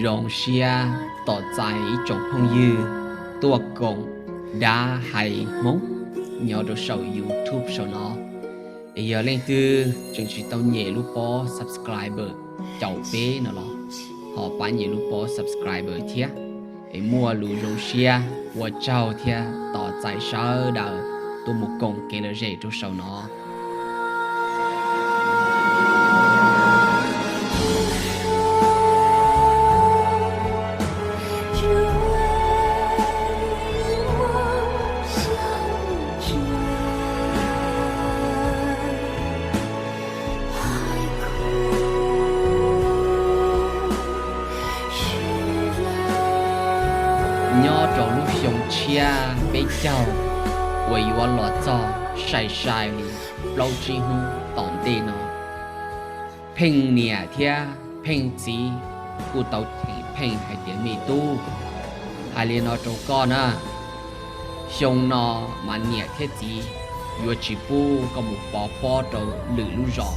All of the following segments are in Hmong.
Zoo siab tos txais ib tsoom phooj ywg tuaj koom dab hais Hmoob nyob rau saum YouTube saum no. Es yog leej twg tseem tsis tau nyem lub pob subscribe caum peb no los ho pab nyem lub pob subscribe thiab. Es muaj lus zoo siab ua tsaug thiab tos txais sawv daws tuaj mus koom kev lom zem rau saum no. Nyob rau lub xyoo tshiab peb caug uas yuav los txog sai sai li plaub tsib hnub tom ntej no, Pheej niam thiab Pheej txiv kuj tau cheem Pheej hais tias, me tub, hais li no rau koj na, xyoo no mas niam thiab txiv yuav tsis pub koj mus pov pob rau lwm lub zos.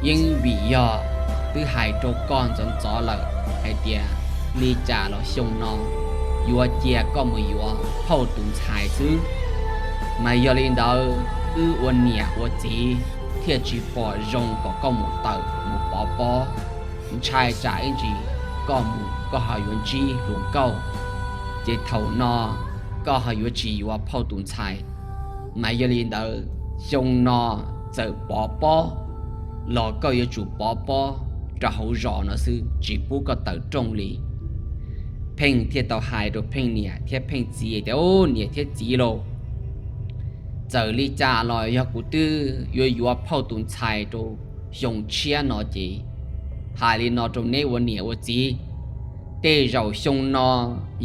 Yeej vim yog twb hais rau koj ntxov ntxov lawm hais tias li cas los xyoo no yuav cia koj mus yuav phauj tus ntxhais xwb. Mas yog li ntawd wb ua niam ua txiv thiaj tsis pom zoo kom koj mus tawm mus pov pob, ntshai tsam ib ntsis koj mus koj ho yuav ntsib hluas nkauj, ces thaum no koj ho yuav tsis yuav phauj tus ntxhais. Mas yog li ntawd xyoo no txawm pov pob los koj yuav tsum pov pob rau hauv zos no xwb, tsis pub koj tawm rooj li. Pheej thiaj tau hais rau Pheej niam thiab Pheej txiv tias, niam thiab txiv lauj, txawm li cas los yog kuv twb yuav yuav phauj tus ntxhais rau xyoo tshiab no ces, hais li no rau neb ua niam ua txiv, tej zaum xyoo no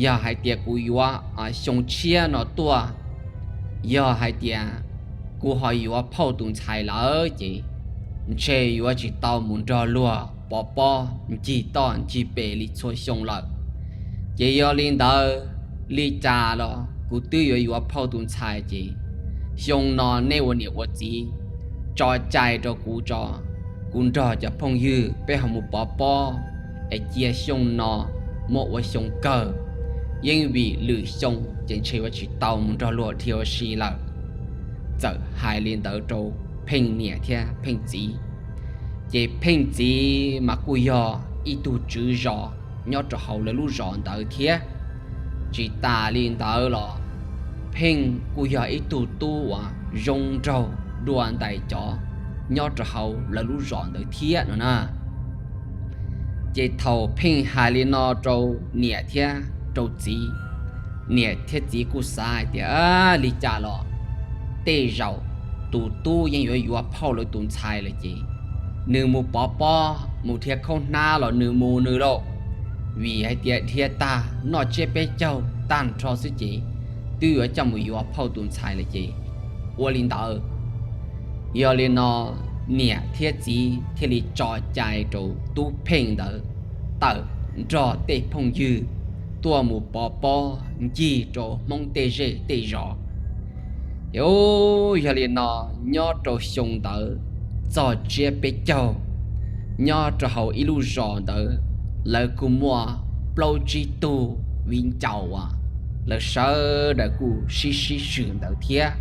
yog hais tias kuv yuav xyoo tshiab no tuaj, yog hais tias kuv ho yuav phauj tus ntxhais lawm ces ntshe yuav tsis tau mus nrog luag pov pob ncig toj ncig pem li txhua xyoo lawm. Ces yog li ntawd, li cas los kuv twb yuav yuav phauj tus ntxhais ces, xyoo no nej ua niam ua txiv tso cai rau kuv tso, kuv nrog cov phooj ywg peb ho mus pov pob, es cia xyoo no muab ua xyoo kawg, yeej vim lwm xyoo ces ntshe yuav tsis tau mus nrog luag dhia ua si lawm. Txawm hais li ntawd rau Pheej niam thiab Pheej txiv, ces Pheej txiv mas kuj yog ib tug tswv zos nyob rau hauv lawv lub zos ntawd thiab. Tsis tas li ntawd los Pheej kuj yog ib tug tub uas zoo nraug dua ntais cov nyob rau hauv lawv lub zos ntawd thiab no na. Ces thaum Pheej hais li no rau niam thiab rau txiv, niam thiab txiv kuj xav hais tias, li cas los tej zaum tus tub yeej yuav yuav phauj lawv tus ntxhais lawm ces, nws mus pov pob mus dhia khaub hnab los nws mus nws lauj, vim hais tias dhia tag noj tsiab peb caug tag nrho xwb ces twb yuav coj mus yuav phauj tus ntxhais lawm ces, ua li ntawd, yog li no niam thiab txiv thiaj li tso cai rau tub Pheej ntawd tawm nrog tej phooj ywg tuaj mus pov pob ncig rau Hmoob tej zej tej zos. Ces yog li no, nyob rau xyoo ntawd txog tsiab peb caug, nyob rau hauv ib lub zos ntawd lawv kuj muaj plaub tsib tug viv ncaus uas lawv sawv daws kuj sib sib swm ntawd thiab.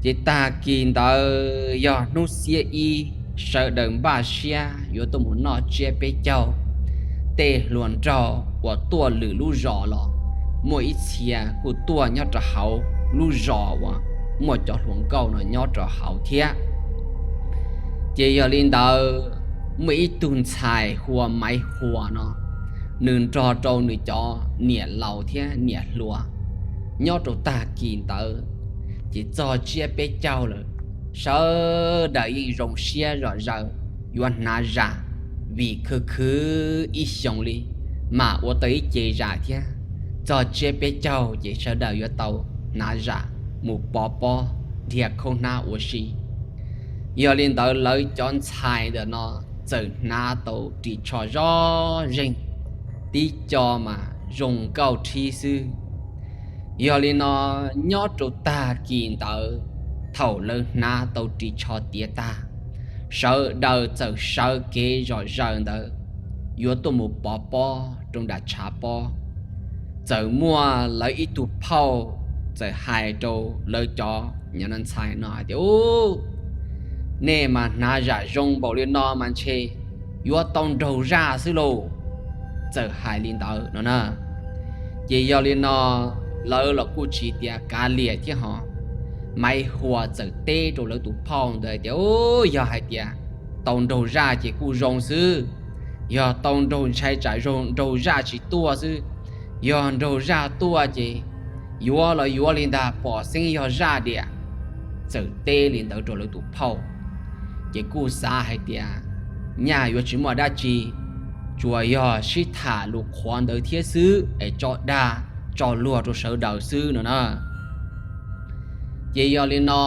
Ces tag kis ntawd yog hnub xiab ib, sawv daws npaj siab yuav tuaj mus noj tsiab peb caug. Tej hluas nraug uas tuaj lwm lub zos los muaj ib txhia kuj tuaj nyob rau hauv lub zos uas muaj cov hluas nkauj no nyob rau hauv thiab. Ces yog li ntawd, muaj ib tug ntxhais hu ua Maiv Huas no, nws nrog rau nws cov niam laus thiab niam hluas nyob rau tag kis ntawd. Ces txog tsiab peb caug lawm, sawv daws yeej zoo siab zom zaws yuav hnav zam, vim khwv khwv ib xyoos li mas ua tau ib ce zam thiab. Txog tsiab peb caug ces sawv daws yuav tau hnav zam mus pov pob, dhia khaub hnab ua si. Yog li ntawd lawv cov ntxhais ntawm no txawm hnav tau ris tsho zoj zeeg, tib co mas zoo nkauj rhib xwb. Yog li no, nyob rau tag kis ntawd, thaum lawv hnav tau ris tsho tiav tag, sawv daws txawm sawv kev zom zaws ntawd yuav tuaj mus pov pob rau nram tshav pob. Txawm muaj lawv ib tug phauj txawm hais rau lawv cov ntxhais no hais tias, Nej mas hnav zam zoo npaum li no mas ntshe yuav tau nraug zaj xwb lauj. Txawm hais li ntawd no na. Ces yog li no, lawv los kuj tsis tias kav liam thiab ho. Maiv Huas txawm teb rau lawv tus phauj ntawd tias, Yog hais tias tau nraug zaj ces kuj zoo xwb. Yog tau nraug, ntshai tsam nraug zaj tsis tuaj xwb. Yog nraug zaj tuaj ces yuav los yuav li ntag, pom xeeb yog zaj diam. Txawm teb li ntawd rau lawv tus phauj, ces kuj xav hais tias nyaj yuav tsis muaj dab tsi, tsuas yog sib tham lus qhuav ntawd thiab xwb es tso dag tso luag rau sawv daws xwb no na. Ces yog li no,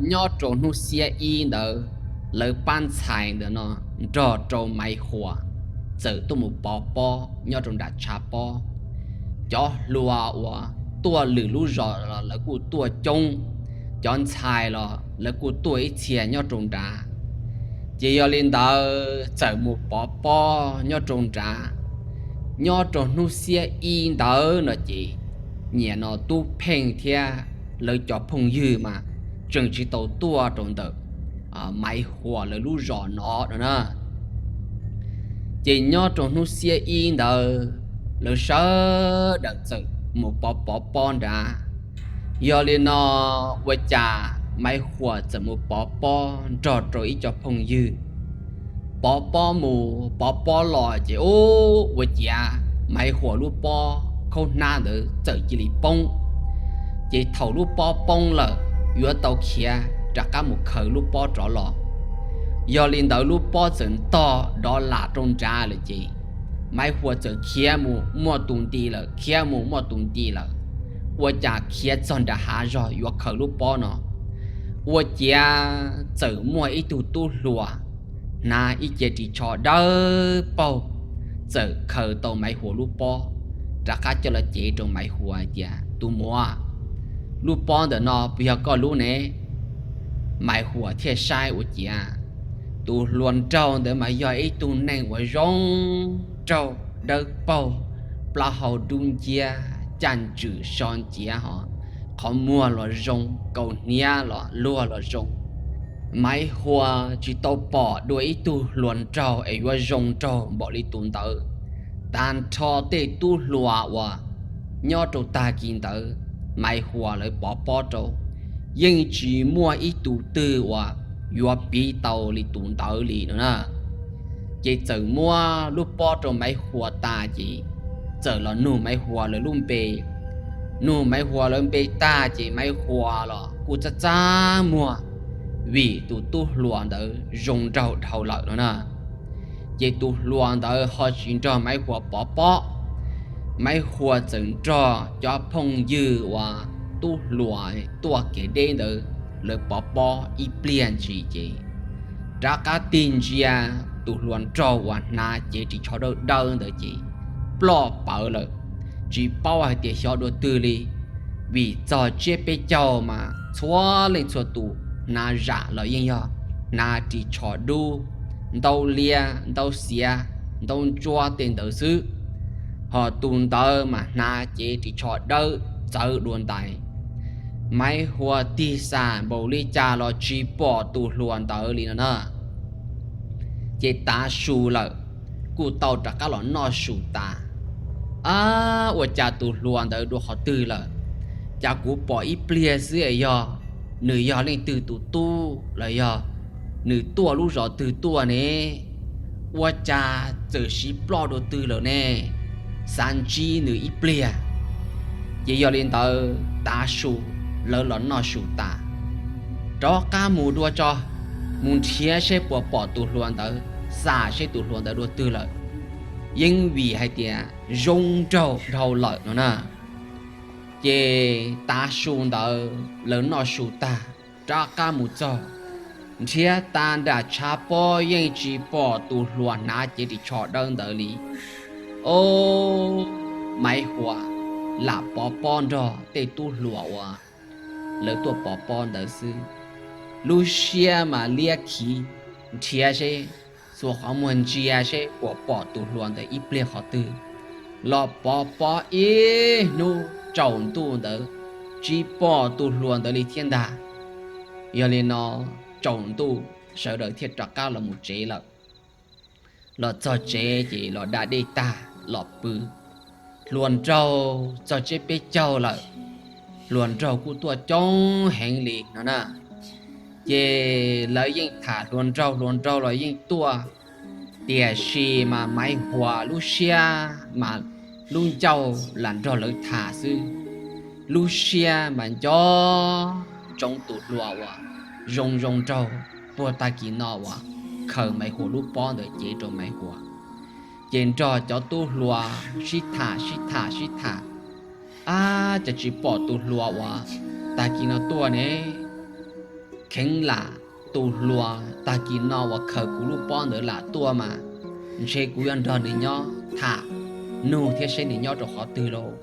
nyob rau hnub xiab ib ntawd, lawv pab ntxhais ntawm no nrog rau Maiv Huas txawm tuaj mus pov pob nyob rau nram tshav pob. Cov hluas uas tuaj lwm lub zos los lawv kuj tuaj coob, cov ntxhais los lawv kuj tuaj ib txhia nyob rau nrad. Ces yog li ntawd txawm mus pov pob nyob rau nrad. Nyob rau hnub xiab ib ntawd no ces nyiam no Tub Pheej thiab lawv cov phooj ywg mas tseem tsis tau tuaj rau ntawm Maiv Huas lawv lub zos no no na. Ces nyob rau hnub xiab ib ntawd, lawv sawv daws txawm mus pov pov pob nrad. Yog li no, ua cas Maiv Huas txawm mus pov pob nrog rau ib co phooj ywg. Pov pob mus pov pob los ces ua ciav Maiv Huas lub pob khaub hnab ntawd txawm cia li poob. Ces thaum lub pob poob lawm, yuav tau khiav rov qab mus khaws lub pob rov los. Yog li ntawd lub pob txawm ntog dov lam rau nrad lawm ces Maiv Huas txawm khiav mus muaj tus nti lawm, khiav mus muaj tus nti lawm. Ua cas khiav txog nram hav zog yuav khaws lub pob no, ua ciav txawm muaj ib tug tub hluas hnav ib ce ris tsho dawb paug, txawm khaws tau Maiv Huas lub pob, rov qab coj los cev rau Maiv Huas hais tias, Tus muam, lub pob ntawm no puas yog koj lub ne? Maiv Huas thiaj saib ua ciav tus hluas nraug ntawd mas yog ib tug neeg uas zoo nraug dawb paug, plaub hau dub nciab, caj ntswm so nciav ho, qhov muag los zoo, kaus hniav los luag los zoo. Maiv Huas tsis tau pom dua ib tug hluas nraug es yuav zoo nraug npaum li tus ntawd. Tag nrho tej tub hluas uas nyob rau tag kis ntawd, Maiv Huas lawv pov pob rau, yeej tsis muaj ib tug twg uas yuav piv tau li tus ntawd li no na. Ces txawm muab lub pob rau Maiv Huas tas ces txawm los nug Maiv Huas lawv lub npe. Nug Maiv Huas lawv npe tag ces Maiv Huas los kuj txaj txaj muag, vim tus tub hluas ntawd zoo nraug dhau lawm no na. Ces tus hluas ntawd ho tsis nrog Maiv Huas pov pob. Maiv Huas txawm nrog cov phooj ywg uas tub hluas tuaj kev deb ntawd, lawv pov pob ib pliag ntsis ces rov qab tig ntsia tus hluas nraug uas hnav cev ris tsho dawb dawb ntawd ces ploj pawv lawm, tsis paub hais tias xyov dua twg li. Vim txog tsiab peb caug mas txhua leej txhua tus hnav zam los yeej yog hnav ris tsho dub, ntaub liab, ntaub xiav, ntaub ntsuab tej ntawd xwb. Ho tus ntawd mas hnav cev ris tsho dawb txawv dua ntais. Maiv Huas tig xam npaum li cas los tsis pom tus hluas ntawd li no na. Ces tav su lawm, kuj tau rov qab los noj su tas. Ab, ua cas tus hluas ntawd dua qhov twg lawm? Cas kuv pom ib pliag xwb es yog nws yog leej twg tus tub los yog nws tuaj lub zos twg tuaj ne? Ua cas txawm siv ploj dua twg lawm ne? Xav ntsib nws ib pliag. Ces yog li ntawd tav su lawv los noj su tas, rov qab mus dua tso, mus nrhiav seb puas pom tus hluas ntawd, xam seb tus hluas ntawd dua twg lawm. Yeej vim hais tias zoo nraug dhau lawm no na. Ces tav su ntawd lawv noj su tag, rov qab mus txog, nrhiav tas nram tshav pob yeej tsis pom tus hluas hnav cev ris tsho dawb ntawd li. Ob, Maiv Huas lam pov pob nrog tej tub hluas uas lawv tuaj pov pob ntawd xwb, lub siab mas liab khiv, nrhiav seb txuas qhov muag ntsia seb puas pom tus hluas ntawd ib pliag qhov twg. Los pov pob ib hnub tsaus ntuj ntawd tsis pom tus hluas ntawd li thiab ntag. Yog li no tsaus ntuj sawv daws thiaj rov qab los mus tsev lawm. Los txog tsev ces los da dej tag los pw. Hluas nraug txog tsiab peb caug lawm, hluas nraug kuj tuaj coob heev li no na. Ces lawv yeej tham hluas nraug, hluas nraug los yeej tuaj, tiam sis mas Maiv Huas lub siab mas lub ncauj lam nrog lawv tham xwb. Lub siab mas nco ntsoov tus hluas uas zoo zoo nraug puag tag kis no uas khaws Maiv Huas lub pob ntawd cev rau Maiv Huas. Ces nrog cov tub hluas sib tham sib tham sib tham, ab, cas tsis pom tus hluas uas tag kis no tuaj ne? Kheev lam tus hluas tag kis no uas khaws kuv lub pob ntawd lam tuaj mas ntshe kuv yuav nrog nws nyob tham, nug thiab seb nws nyob rau qhov twg lauj.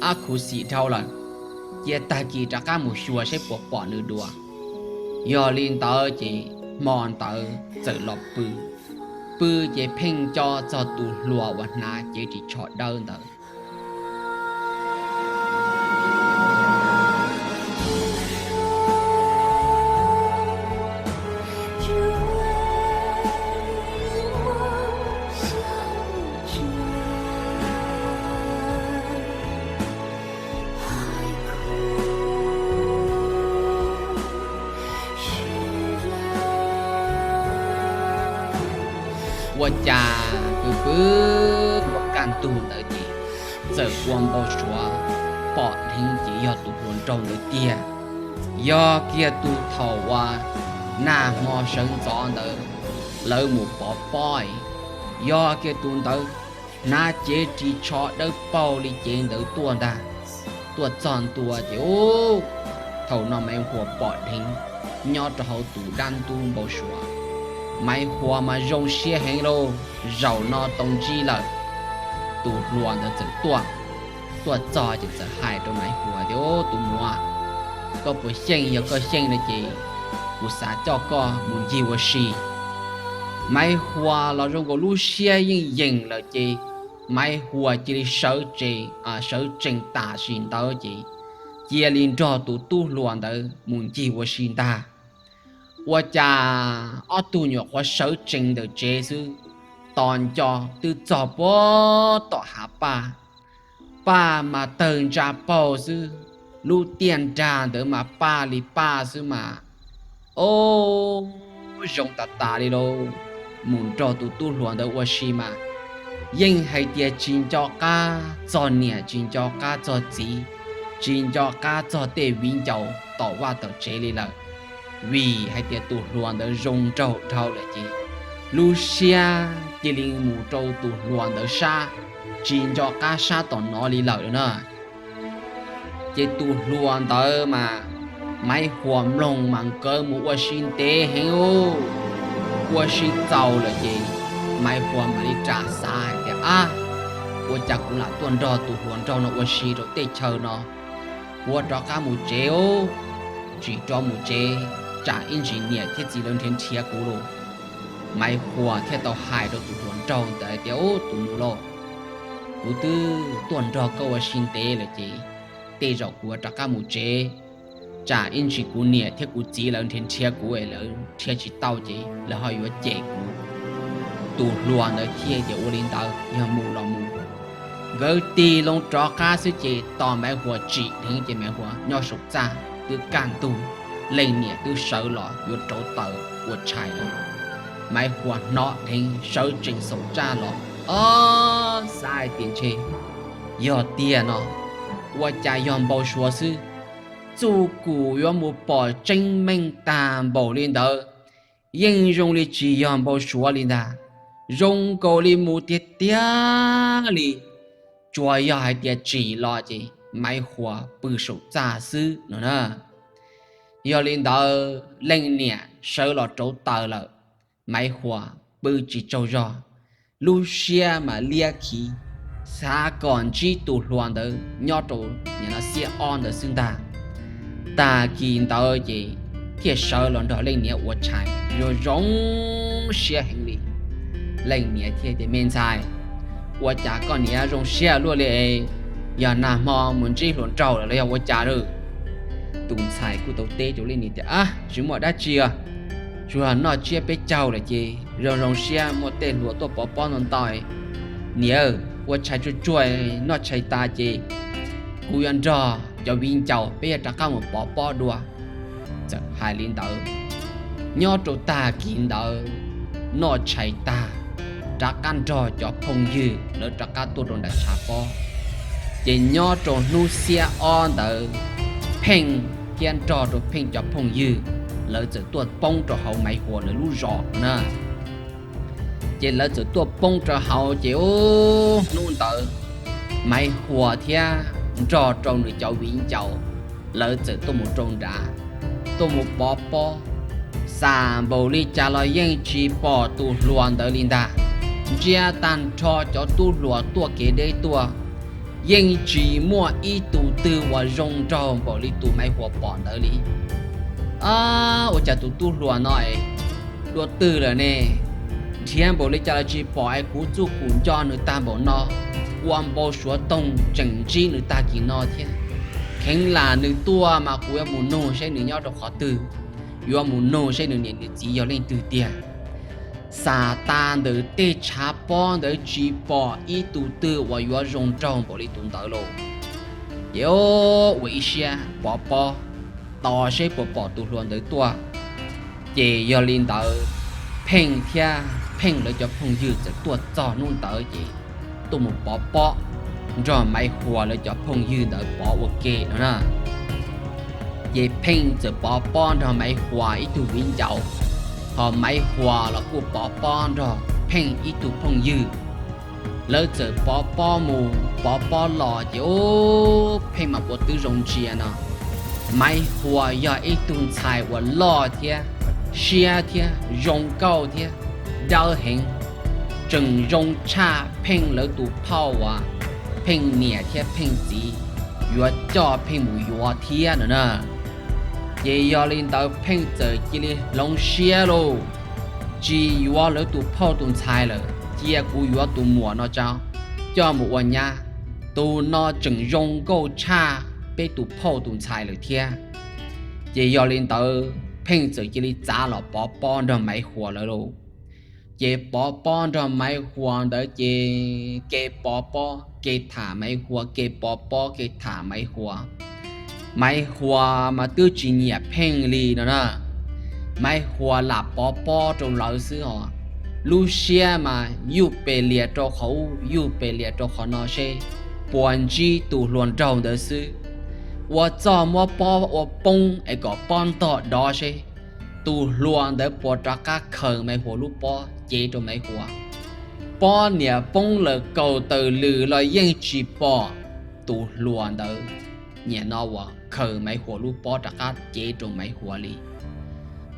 Ab, khuv xim dhau lawm, cia tag kis rov qab mus xyuas seb puas pom nws dua. Yog li ntawd ces hmo ntawd txawm los pw. Pw ces pheej nco txog tus hluas uas hnav cev ris tsho dawb ntawd. Ua cas pw pw ua kaj ntug ntawd ces txawm ua npau suav pom dheev ces yog tus hluas nraug ntawd tiag. Yog kiag tus thaum uas nag hmo sawv ntxov ntawd lawv mus pov pob, yog kiag tus ntawd hnav cev ris tsho dawb paug li cev ntawd tuaj ntag. Tuaj txog ntua ces ub, thaum no Maiv Huas pom dheev nyob rau hauv tus dab ntub npau suav. Maiv Huas mas zoo siab heev lauj, zaum no tau ntsib lawm. Tus hluas ntawd txawm tuaj, tuaj txog ces txawm hais rau Maiv Huas tias, Ub, tus muam, koj puas xyeej? Yog koj xyeej no ces kuv xav coj koj mus ncig ua si. Maiv Huas los zoo nkaus lub siab yeej yeem lawm ces Maiv Huas cia li sawv tsees, sawv tsees tam sim ntawd ces cia li nrog tus tub hluas ntawd mus ncig ua si ntag. Ua cas ob tug nyuam qhuav sawv tsees ntawm tsev xwb, tos nco twb txog puag tom hav paj. Paj mas tawg ntsa paug xwb, lub tiaj nrag ntawd mas paj li paj xwb mas, o, zoo tas tas li lauj. Mus nrog tus tub hluas ntawd ua si mas yeej hais tias tsis nco qab txog niam, tsis nco qab txog txiv, tsis nco qab txog tej viv ncaus tom vaj tom tsev li lawm. Vim hais tias tus hluas ntawd zoo nraug dhau lawm ces lub siab cia li mus rau tus hluas ntawd sab, tsis nco qab sab tom no li lawm na. Ces tus hluas ntawd mas Maiv Huas mloog mas nkawd mus ua si ntev heev, ua si txaus lawm ces Maiv Huas mam li ras xav hais tias, Ab, ua cas kuv lam tuaj nrog tus hluas nraug no ua si rau tej chaw no, kuv rov qab mus tsev os, tsis rov mus tsev, tsam ib ntsis niam thiab txiv lawv nrhiav nrhiav kuv lauj. Maiv Huas thiaj tau hais rau tus hluas nraug ntawd tias, Ub, tus nus lauj, kuv twb tuaj nrog koj ua si ntev lawm ces tej zaum kuv rov qab mus tsev, tsam ib ntsis kuv niam thiab kuv txiv lawv nrhiav nrhiav kuv es lawv nrhiav tsis tau ces lawv ho yuav cem kuv. Tus hluas ntawd thiaj tias, Ua li ntawd yog mus los mus. Nkawd tig loo rov qab xwb ces tos Maiv Huas tsim dheev ces Maiv Huas nyob saum txaj twb kaj ntug, leej niam twb sawv los yuav rauv taws ua tshais lawm. Maiv Huas hnov dheev sawv tsees saum txaj los, ob, xav hais tias ntshe yog tiag no, ua cas yog npau suav xwb. Txuj kum yuav mus pom tseeb meej tag npaum li ntawd, yeej zoo li tsis yog npau suav li ntag, zoo nkaus li mus tiag tiag li. Tsuas yog hais tias tsim los ces Maiv Huas pw saum txaj xwb no na. Yog li ntawd leej niam sawv los rauv taws lawm, Maiv Huas pw tsis tsaug zog, lub siab mas liab khiv, xav kom ntsib tus hluas ntawd nyob rau nim no xiab ob ntawd xwb ntag. Tag kis ntawd ces thiaj sawv los nrog leej niam ua tshais, zoo zoo siab heev li. Leej niam thiaj tias, Me ntxhais, ua cas koj niam zoo siab luaj li? Yog nag hmo mus ntsib hluas nraug lawm los yog ua cas lawm? Tus ntxhais kuj tau teb rau leej niam tias, Ab, tsis muaj dab tsi os, tsuas noj tsiab peb caug lawm ces zoo zoo siab muaj tej hluas tuaj pov pob ntau ntau. Niam, ua tshais tsuag tsuag, noj tshais tas ces kuv yuav nrog cov viv ncaus peb yuav rov qab mus pov pob dua. Txawm hais li ntawd, nyob rau tag kis ntawd noj tshais tag, rov qab nrog cov phooj ywg lawv rov qab tuaj rau nram tshav pob. Ces nyob rau hnub xiab ob ntawd, Pheej thiab nrog rau Pheej cov phooj ywg lawv txawm tuaj poob rau hauv Maiv Huas lawv lub zos na. Ces lawv txawm tuaj poob rau hauv ces hnub ntawd Maiv Huas thiab nrog rau nws cov viv ncaus lawv txawm tuaj mus rau nrad, tuaj mus pov pob. Xam npaum li cas los yeej tsis pom tus hluas ntawd li ntag. Ntsia tag nrho cov tub hluas tuaj kev deb tuaj, yeej tsis muaj ib tus twg uas zoo nraug npaum li tus Maiv Huas pom ntawd li. Ab, ua cas tus tub hluas no es dua twg lawm ne? Nrhiav npaum li cas los tsis pom es kuv txuj kum nco nws tag npaum no, ua npau suav toog tseem ntsib nws tag kis no thiab. Kheev lam nws tuaj mas kuv yuav mus nug seb nws nyob rau qhov twg, yuav mus nug seb nws niam nws txiv yog leej twg tiag. Xam tas ntawm tej tshav pob ntawd tsis pom ib tug twg uas yuav zoo nraug npaum li tus ntawd lauj. Ces ua ib siab pov pob, tos seb puas pom tus hluas ntawd tuaj. Ces yog li ntawd, Pheej thiab Pheej lawv cov phooj ywg txawm tuaj txog hnub ntawd ces tuaj mus pov pob nrog Maiv Huas lawv cov phooj ywg ntawd pov ua ke no na. Ces Pheej txawm pov pob nrog Maiv Huas ib tug viv ncaus, ho Maiv Huas los kuj pov pob nrog Pheej ib tug phooj ywg. Lawv txawm pov pob mus pov pob los ces ub, Pheej mas ua twb zoo ntsia no. Maiv Huas yog ib tug ntxhais uas loj thiab siab thiab zoo nkauj thiab dawb heev, tseem zoo tshaj Pheej lawv tus phauj uas Pheej niam thiab Pheej txiv yuav coj Pheej mus yuav thiab no na. Ces yog li ntawd Pheej txawm cia li hloov siab lauj, tsis yuav lawv tus phauj tus ntxhais lawm, cia kuv yuav tus muam no tso, coj mus ua nyab. Tus no tseem zoo nkauj tshaj peb tus phauj tus ntxhais lawm thiab. Ces yog li ntawd Pheej txawm cia li txav los pov pob nrog Maiv Huas lawv lauj. Ces pov pob nrog Maiv Huas ntawd ces kev pov pob kev tham Maiv Huas, kev pov pob kev tham Maiv Huas. Maiv Huas mas twb tsis nyiam Pheej li no na. Maiv Huas lam pov pob rau lawv xwb os, lub siab mas yuj pes lias rau qhov ub yuj pes lias rau qhov no seb puas ntsib tus hluas nraug ntawd xwb. Ua txuj muab pob ua poob es kom pob ntog dov seb tus hluas ntawd puas rov qab khaws Maiv Huas lub pob cev rau Maiv Huas. Pob niam poob lawm kaum tawm lwm los yeej tsis pom tus hluas ntawd niam no uas khaws Maiv Huas lub pob rov qab cev rau Maiv Huas li.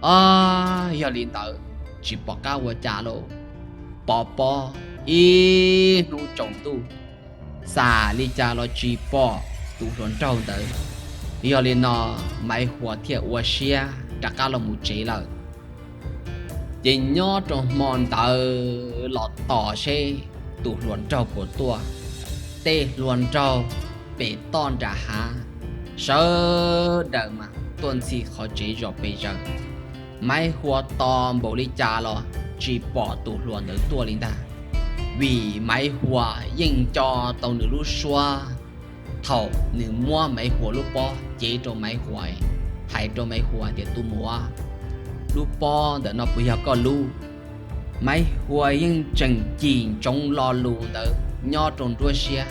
Ob, yog li ntawd tsis pom qab ua cas lauj, pov pob ib hnub tsaus ntuj, xam li cas los tsis pom tus hluas nraug ntawd. Yog li no Maiv Huas thiaj ua siab rov qab los mus tsev lawm. Ces nyob rau hmo ntawd los tos seb tus hluas nraug puas tuaj. Tej hluas nraug pem toj nram hav sawv daws mas tuaj ntxhi qhov tsev zom pes zaws. Maiv Huas tos npaum li cas los tsis pom tus hluas ntawd tuaj li ntag. Vim Maiv Huas yeej nco tau nws lub suab thaum nws muab Maiv Huas lub pob cev rau Maiv Huas, hais rau Maiv Huas tias, Tus muam, lub pob ntawm no puas yog koj lub? Maiv Huas yeej tseem cim ntsoov lo lus ntawd nyob rau nruab siab.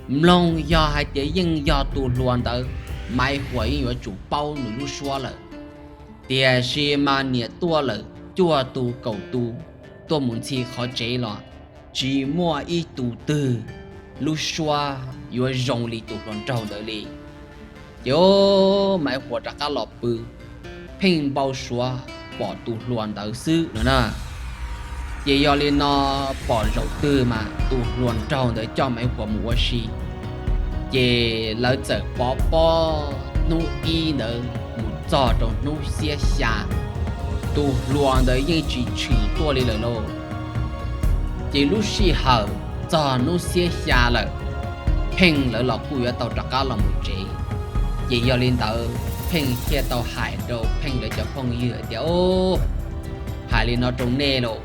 Mloog yog hais tias yeej yog tus hluas ntawd, Maiv Huas yeej yuav tsum paub nws lub suab lawm. Tiam sis mas niam tuaj lawm cuaj tus kaum tus tuaj mus ntxhi qhov tsev los tsis muaj ib tus twg lub suab yuav zoo li tus hluas nraug ntawd li. Ces Maiv Huas rov qab los pw, pheej npau suav pom tus hluas ntawd xwb no na. Ces yog li no pom zaum twg mas tus hluas nraug ntawd coj Maiv Huas mus ua si. Ces lawv txawm pov pob hnub ib ntawd mus txog rau hnub xiab xya, tus hluas ntawd yeej tsis tshwm tuaj li lawm lauj. Ces lub sij hawm txog hnub xiab xya lawm, Pheej lawv los kuj yuav tau rov qab los mus tsev. Ces yog li ntawd Pheej thiaj tau hais rau Pheej lawv cov phooj ywg hais tias, Hais li no rau nej lauj,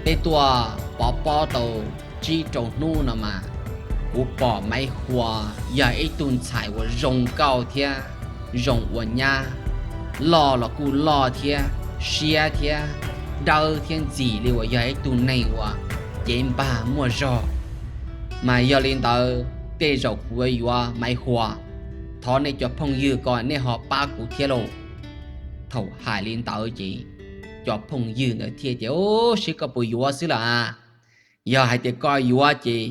peb tuaj pov pob tau tsib rau hnub no mas, kuv pom Maiv Huas yog ib tug ntxhais uas zoo nkauj thiab zoo ua nyab, loj los kuj loj thiab siab thiab dawb thiab ntxim li uas yog ib tug neeg uas cev npag muaj zog. Mas yog li ntawd tej zaum kuv yuav yuav Maiv Huas, thov nej cov phooj ywg ko nej ho pab kuv thiab lauj. Thaum hais li ntawd ces cov phooj ywg ntawd thiaj tias, Ub, seb koj puas yuav xwb las. Yog hais tias koj yuav ces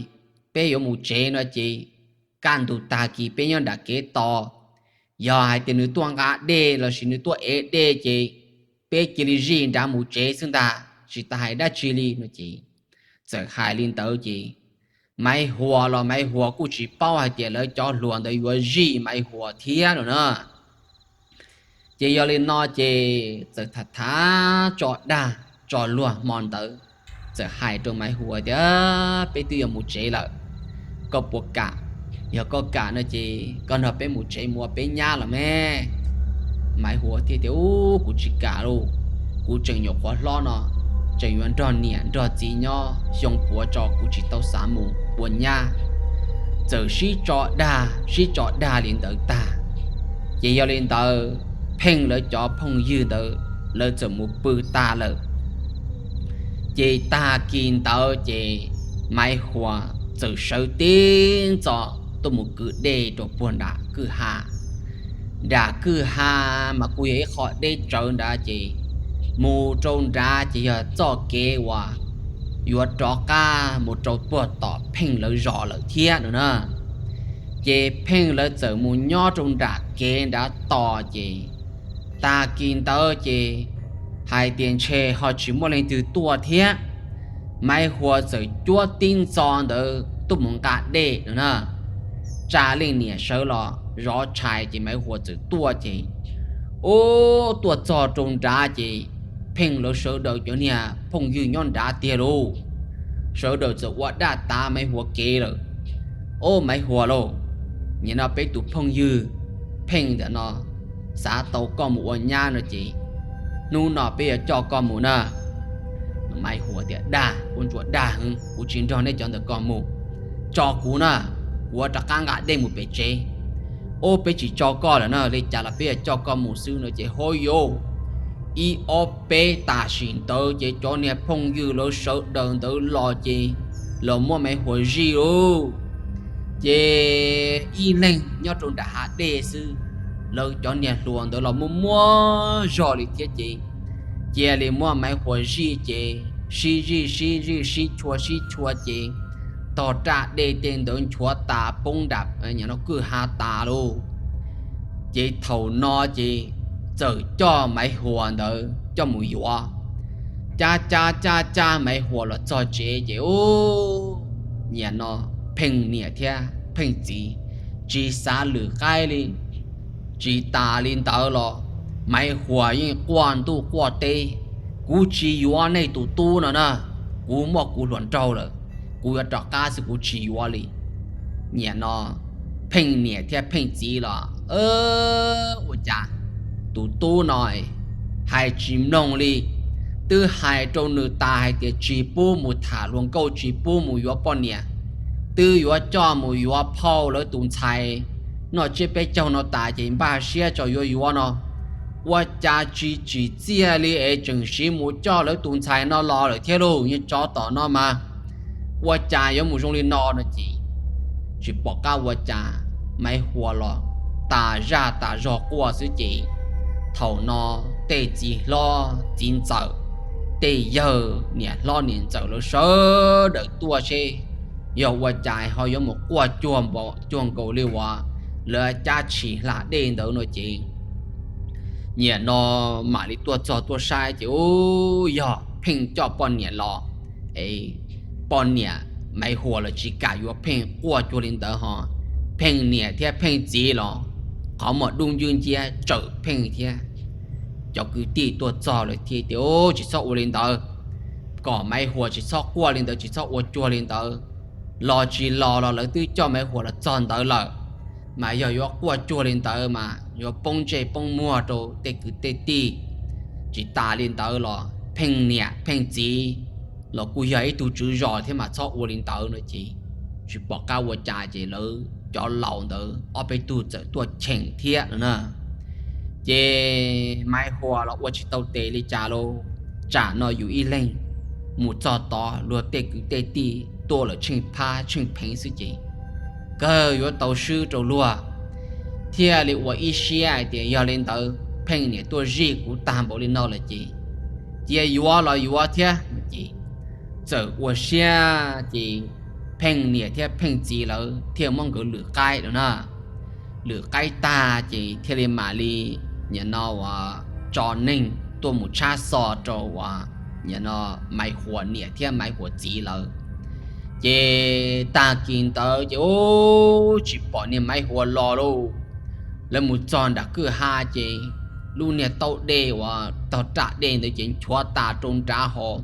peb yuav mus tsev no ces kaj ntug tag kis peb nyob nram kev tos. Yog hais tias nws tuaj nqa dej lossis nws tuaj ev dej ces peb cia li zij nrad mus tsev xwb ntag, tsis tas hais dab tsi li no ces txawm hais li ntawd ces Maiv Huas los Maiv Huas kuj tsis paub hais tias lawv cov hluas ntawd yuav zij Maiv Huas thiab no na. Ces yog li no ces txawm tham tham tso dag tso luag hmo ntawd, txawm hais rau Maiv Huas tias, Peb twb yuav mus tsev lawm, koj puas kam? Yog koj kam no ces koj nrog peb mus tsev mus ua peb nyab los me. Maiv Huas thiaj tias, Ub, kuv tsis kam lauj, kuv tseem nyuam qhuav hlob no, tseem yuav nrog niam nrog txiv nyob xyoo puav tso, kuv tsis tau xav mus ua nyab. Txawm sib tso dag sib tso dag li ntawd tag, ces yog li ntawd Pheej lawv cov phooj ywg ntawd lawv txawm mus pw tag lawm. Ces tag kis ntawd ces Maiv Huas txawm sawv tib ntxov tuaj mus kwv dej rau puag nram kwj ha. Nram kwj ha mas kuj yog ib qho deb tsawv nrad ces mus rau nrad ces yog txoj kev uas yuav rov qab mus rau puag tom Pheej lawv zos lawm thiab no na. Ces Pheej lawv txawm mus nyob rau nram kev nrad tos ces tag kis ntawd ces hais tias ntshe ho tsis muaj leej twg tuaj thiab, Maiv Huas txawm cuab tib ntxov ntawd tuaj mus nqa dej no na. Tsa leej niam sawv los zov tshais ces Maiv Huas txawm tuaj ces, ub, tuaj txog rau nrad ces Pheej lawv sawv daws cov niag phooj ywg nyob nrad tiag lauj. Sawv daws txawm ua daj tav Maiv Huas kev lawm. Ob, Maiv Huas lauj, nim no peb tus phooj ywg Pheej ntawm no xav tau koj mus ua nyab no ces hnub no peb yuav coj koj mus na. Maiv Huas tias, Dag, kuv ntsuas dag heev, kuv tsis nrog nej cov ntawm ko mus. Tso kuv na, kuv yuav rov qab nqa dej mus pem tsev. Ob, peb tsis tso koj lawm na, li cas los peb yuav coj koj mus xwb no ces hov yus, ib ob peb tam sim ntawd ces cov niag phooj ywg lawv sawv daws ntawd los ces los muab Maiv Huas zij lauj. Ces ib leeg nyob rau nram hav dej xwb, lawv cov niag hluas ntawd los muaj muaj zog li thiab ces cia li muab Maiv Huas zij ces sib zij sib zij sib chua sib chua ces tog raj dej tej ntawd nchuav tas poob nram kwj ha tas lauj. Ces thaum no ces txawm coj Maiv Huas ntawd coj mus yuav. Cab cab cab cab Maiv Huas los txog tsev ces ub, nim no Pheej niam thiab Pheej txiv tsis xav lwm qaib li. Tsis tas li ntawd los Maiv Huas yeej quaj ntuj quaj teb, Kuv tsis yuav nej tus tub no na, kuv muaj kuv hluas nraug lawm, kuv yuav rov qab xwb, kuv tsis yuav li. Nim no Pheej niam thiab Pheej txiv los ua cas tus tub no hais tsis mloog li. Twb hais rau nws tas hais tias tsis pub mus tham hluas nkauj, tsis pub mus yuav poj niam, twb yuav coj mus yuav phauj lawv tus ntxhais noj tsiab peb caug no tas ces npaj siab tso yuav yuav no, ua cas tsis tsim txiaj li es tseem siv mus coj lawv tus ntxhais no los lawm thiab lauj. Niag tsov tom no mas ua cas yuav mus zoo li no no ces tsis pom qab ua cas, Maiv Huas los tas zaj tas zog quaj xwb ces thaum no tej txiv hlob txiv ntxawm, tej yawg niam hlob niam ntxawm lawv sawv daws tuaj seb yog ua cas ho yuav mus quaj cuag nkaus li uas lawv cab tshis hla dej ntawd no ces nim no mam li tuaj txog tuaj saib ces ub, yog Pheej coj poj niam los. Es poj niam Maiv Huas los tsis kam yuav Pheej, quaj cuag li ntawd ho Pheej niam thiab Pheej txiv los qhov muag dub ncwb nciab tsawm Pheej thiab. Cov kwv tij tuaj txog lawm thiaj tias, Ub, tsis txhob ua li ntawd, kom Maiv Huas tsis txhob quaj li ntawd, tsis txhob ua cuag li ntawd. Los tsis los los lawv twb coj Maiv Huas los txog ntawd lawm, mas yog yuav quaj cuag li ntawd mas yuav poob ntsej poob muag rau tej kwv tej tij. Tsis tas li ntawd los Pheej niam Pheej txiv los kuj yog ib tug tswv zos thiab mas txhob ua li ntawd no ces tsis pom qab ua cas ces lawv cov laus ntawd ob peb tug txawm tuaj cheem thiab no na. Ces Maiv Huas los ua tsis tau tes li cas lauj, tsam no yus ib leeg mus txog tod luag tej kwv tej tij tuaj lawm tsheej phab tsheej pheev xwb ces kawg yuav tau swb rau luag, thiaj li ua ib siab hais tias yog li ntawd Pheej niam tuaj zij kuv tag npaum li no lawm ces cia yuav los yuav thiab no ces txawm ua siab ces Pheej niam thiab Pheej txiv lawv thiaj muab nkawd lwm qaib lawm na. Lwm qaib tag ces thiaj li mam li nim no uas tso neeg tuaj mus tshab xo rau uas nim no Maiv Huas niam thiab Maiv Huas txiv lawm. Ces tag kis ntawd ces ub tsis pom niag Maiv Huas los lauj. Lawv mus txog nram kwj ha ces lub niag taub dej uas tog raj dej ntawd ces nchuav tas rau nrad hos,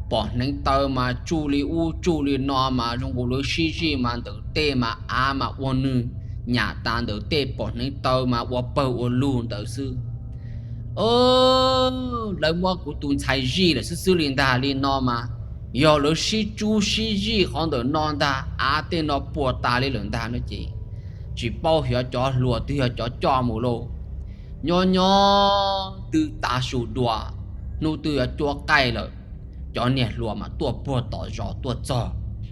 pom hneev taw mas tsuj li ub tsuj li no mas zoo nkaus lawv sib zij mas ntawm tej mas av mas ua nws nyam tas ntawm tej, pom hneev taw mas ua pawg ua lug ntawd xwb. Lawv muab kuv tus ntxhais zij lawm xwb xwb li ntag li no mas, yog lawv sib tsub sib zij qhov ntawm no ntag, av tej no puas tas li lawm ntag no ces tsis paub xyov cov hluas twg yog cov coj mus lauj. Nyob nyob twb tav su dua, hnub twb yuav cuab qaij lawm, cov niag hluas mas tuaj puag tom zos tuaj txog,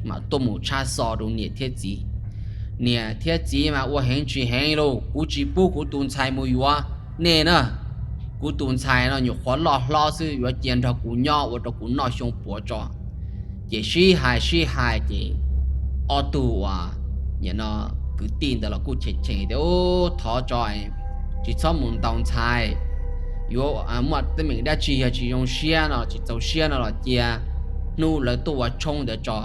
mas tuaj mus tshab xo rau niam thiab txiv. Niam thiab txiv mas ua heev tsis heev lauj, kuv tsis pub kuv tus ntxhais mus yuav nej na. Kuv tus ntxhais no nyuam qhuav loj hlob xwb, yuav cia nrog kuv nyob ua rau kuv noj xyoo puav tso. Ces sib hais sib hais ces ob tug uas nim no kwv tij ntawd los kuj cheem cheem tias, Ub, thov tso, tsis txhob mus ntaus ntxhais. Yuav muaj teeb meem dab tsi yog tsis zoo siab no, tsis txaus siab no los cia hnub lawv tuaj ua tshoob ntawd tso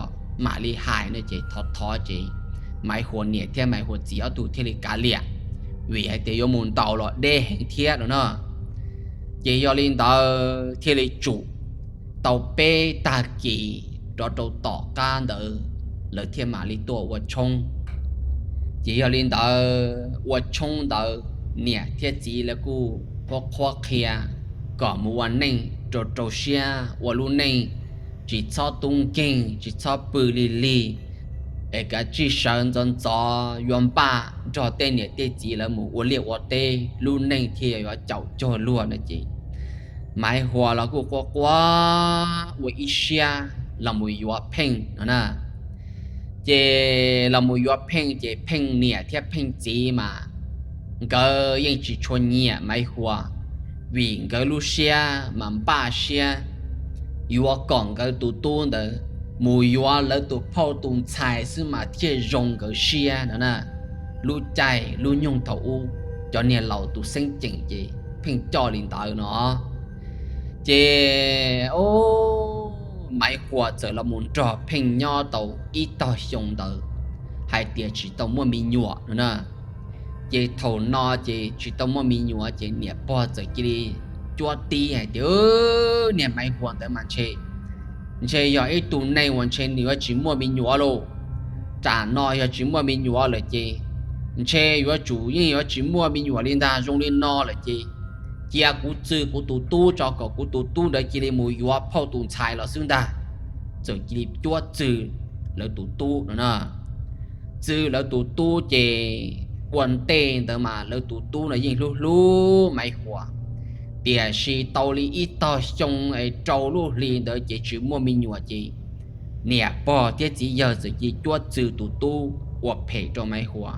mam li hais no ces thov thov ces Maiv Huas niam thiab Maiv Huas txiv ob tug thiaj li kav liam, vim hais tias yuav mus ntaus los deb heev thiab no na. Ces yog li ntawd thiaj li tsum tau peb tag kis rov rau tom qab ntawd lawv thiaj mam li tuaj ua tshoob. Ces yog li ntawd ua tshoob ntawd niam thiab txiv lawv kuj qhuab qhuab qhia kom mus ua neej rau rau siab ua lub neej, tsis txhob tub nkeeg tsis txhob pw lig lig, es kav tsij sawv ntxov ntxov yuav npaj nrog tej niam tej txiv lawv mus ua liaj ua teb, lub neej thiaj yuav caum cuag luag no ces Maiv Huas los kuj quaj quaj ua ib siab los mus yuav Pheej no na. Ces los mus yuav Pheej ces Pheej niam thiab Pheej txiv mas nkawd yeej tsis tshua nyiam Maiv Huas, vim nkawd lub siab mas npaj siab yuav kom nkawd tus tub ntawd mus yuav lawv tus phauj tus ntxhais xwb mas thiaj zoo nkawd siab no na. Lub caij lub nyoog thaum ub cov niag laus tus xeeb ceem ces pheej coj li ntawd no. Ces Maiv Huas txawm los mus nrog Pheej nyob tau ib tog xyoo ntawd hais tias tsis tau muaj me nyuam no na. Ces thaum no ces tsis tau muaj me nyuam ces niam pog txawm cia li cuab tib hais tias, Niag Maiv Huas ntawd mas ntshe, ntshe yog ib tug neeg uas ntshe nws yuav tsis muaj me nyuam lauj. Tam no yog tsis muaj me nyuam lawm ces ntshe yuav tsum yeej yuav tsis muaj me nyuam li ntag. Zoo li no lawm ces cia kuv txwv kuv tus tub tso kom kuv tus tub ntawd cia li mus yuav phauj tus ntxhais los xwb ntag. Txawm cia li cuab txwv lawv tus tub no na. Txwv lawv tus tub ces ua ntej ntawd mas lawv tus tub no yeej hlub hlub Maiv Huas, tiam sis tau li ib tog xyoo es rau lub hli ntawd ces tsis muaj me nyuam ces niam pog thiab txiv yawg txawm cia li cuab txwv tus tub ua phem rau Maiv Huas,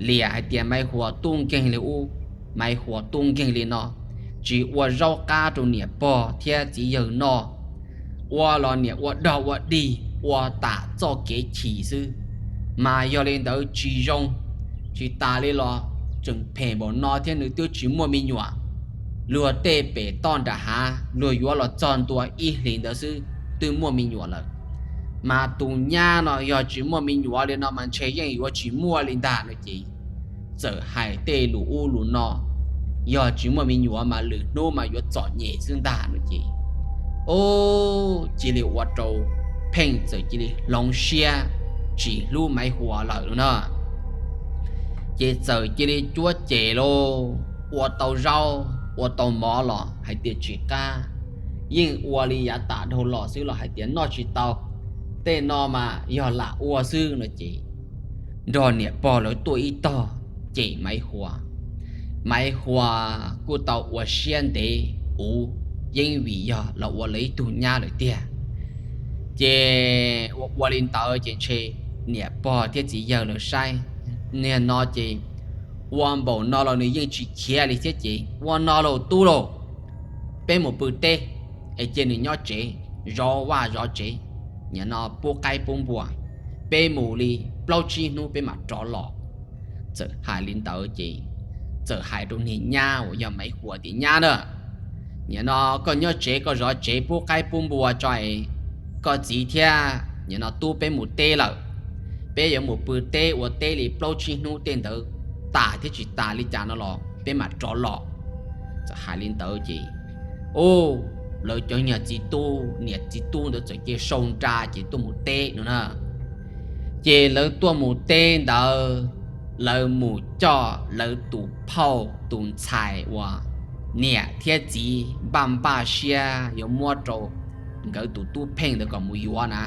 liam hais tias Maiv Huas tub nkeeg li ub, Maiv Huas tub nkeeg li no, tsis ua zaub qab rau niam pog thiab txiv yawg noj, ua los niam ua dog ua dig ua tam txoj kev chim xwb. Mas yog li ntawd tsis zoo, tsis tas li los tseem phem npaum no thiab nws twb tsis muaj me nyuam. Luag tej pem toj nram hav luag yuav los txog ntua ib hlis ntawd xwb twb muaj me nyuam lawm. Mas tus nyab no yog tsis muaj me nyuam li no mas ntshe yeej yuav tsis muaj li ntag no ces txawm hais tej lus ub lus no, yog tsis muaj me nyuam mas lwm hnub mas yuav txom nyem xwb ntag no ces Ub, cia li ua rau Pheej txawm cia li hloov siab tsis hlub Maiv Huas lawm no na. Ces txawm cia li cuab cem lauj, ua tau zaub ua tau mov los hais tias tsis qab, yeej ua li yav tas dhau los xwb los hais tias noj tsis tau, tej no mas yog lam ua xwb no ces nrog niam pog lawv tuaj ib tog cem Maiv Huas. Maiv Huas kuj tau ua siab ntev uv, yeej vim yog los ua lawv ib tug nyab lawm tiag. Ces ua ua li ntawd ces ntshe niam pog thiab txiv yawg lawv saib, niag no ces ua npaum no los nws yeej tsis khiav li thiab ces ua no lauj tub lauj, peb mus pw teb es cia nws nyob tsev zov vaj zov tsev, nim no pub qaib pub npua, peb mus li plaub tsib hnub peb mam rov los. Txawm hais li ntawd ces txawm hais rau niag nyab uas yog Maiv Huas tias nyab na, nim no koj nyob tsev koj zov tsev pub qaib pub npua tso es koj txiv thiab nim no tub peb mus teb lawm. Peb yuav mus pw teb ua teb li plaub tsib hnub tej ntawd tas thiab tsis tas li cas no los peb mam rov los. Txawm hais li ntawd ces, ub, lawv cov niag txiv tub, niam txiv tub ntawd txawm cia sau nra ces tuaj mus teb no na. Ces lawv tuaj mus teb ntawd, lawv mus coj lawv tus phauj tus ntxhais uas niam thiab txiv npaj npaj siab yuav muab rau nkawd tus tub Pheej ntawd kom mus yuav na.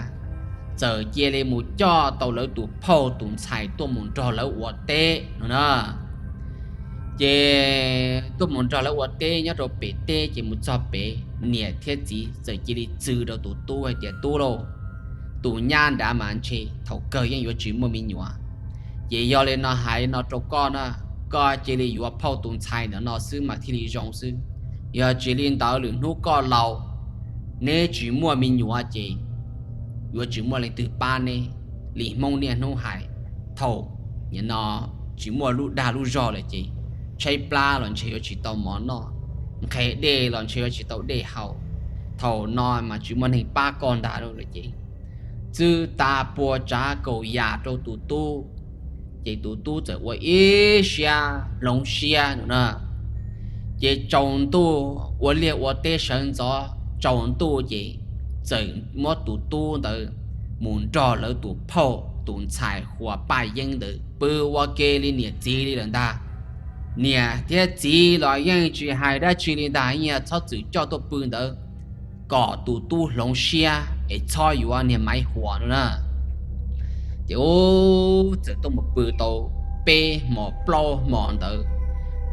Txawm cia li mus coj tau lawv tus phauj tus ntxhais tuaj mus nrog lawv ua teb no na. Ces tuaj mus nrog lawv ua teb nyob rau pem teb ces mus txog pem niam thiab txiv txawm cia li txwv rau tus tub hais tias tub lauj, tus nyab nrad mas ntshe thaum kawg yeej yuav tsis muaj me nyuam. Ces yog li no hais no rau koj na, koj cia li yuav phauj tus ntxhais ntawm no xwb mas thiaj li zoo xwb. Yog tsis li ntawd lwm hnub koj laus, neb tsis muaj me nyuam ces yuav tsis muaj leej twg pab neb. Li Hmoob niaj hnub hais, thaum nim no tsis muaj lub dag lub zog lawm ces tshaib plab los ntshe yuav tsis tau mov noj, nqhis dej los ntshe yuav tsis tau dej haus. Thaum no mas tsis muaj neeg pab koj ntag lawm ces txwb tas puas tsav kaum yam rau tus tub, ces tus tub txawm ua ib siab hloov siab no na. Ces tsaus ntuj ua liaj ua teb sawv ntxov tsaus ntuj ces txawm muab tus tub ntawd mus nrog lawv tus phauj tus ntxhais Huas Paj Yeeb ntawd pw ua ke li niam txiv li lawm ntag. Niam thiab txiv los yeej tsis hais dab tsi li ntag, yeej txhob txwm coj tuaj pw ntawd kom tus tub hloov siab es txhob yuav niag Maiv Huas no na. Ces ub, txawm tuaj mus pw tau peb hmos plaub hmos ntawd,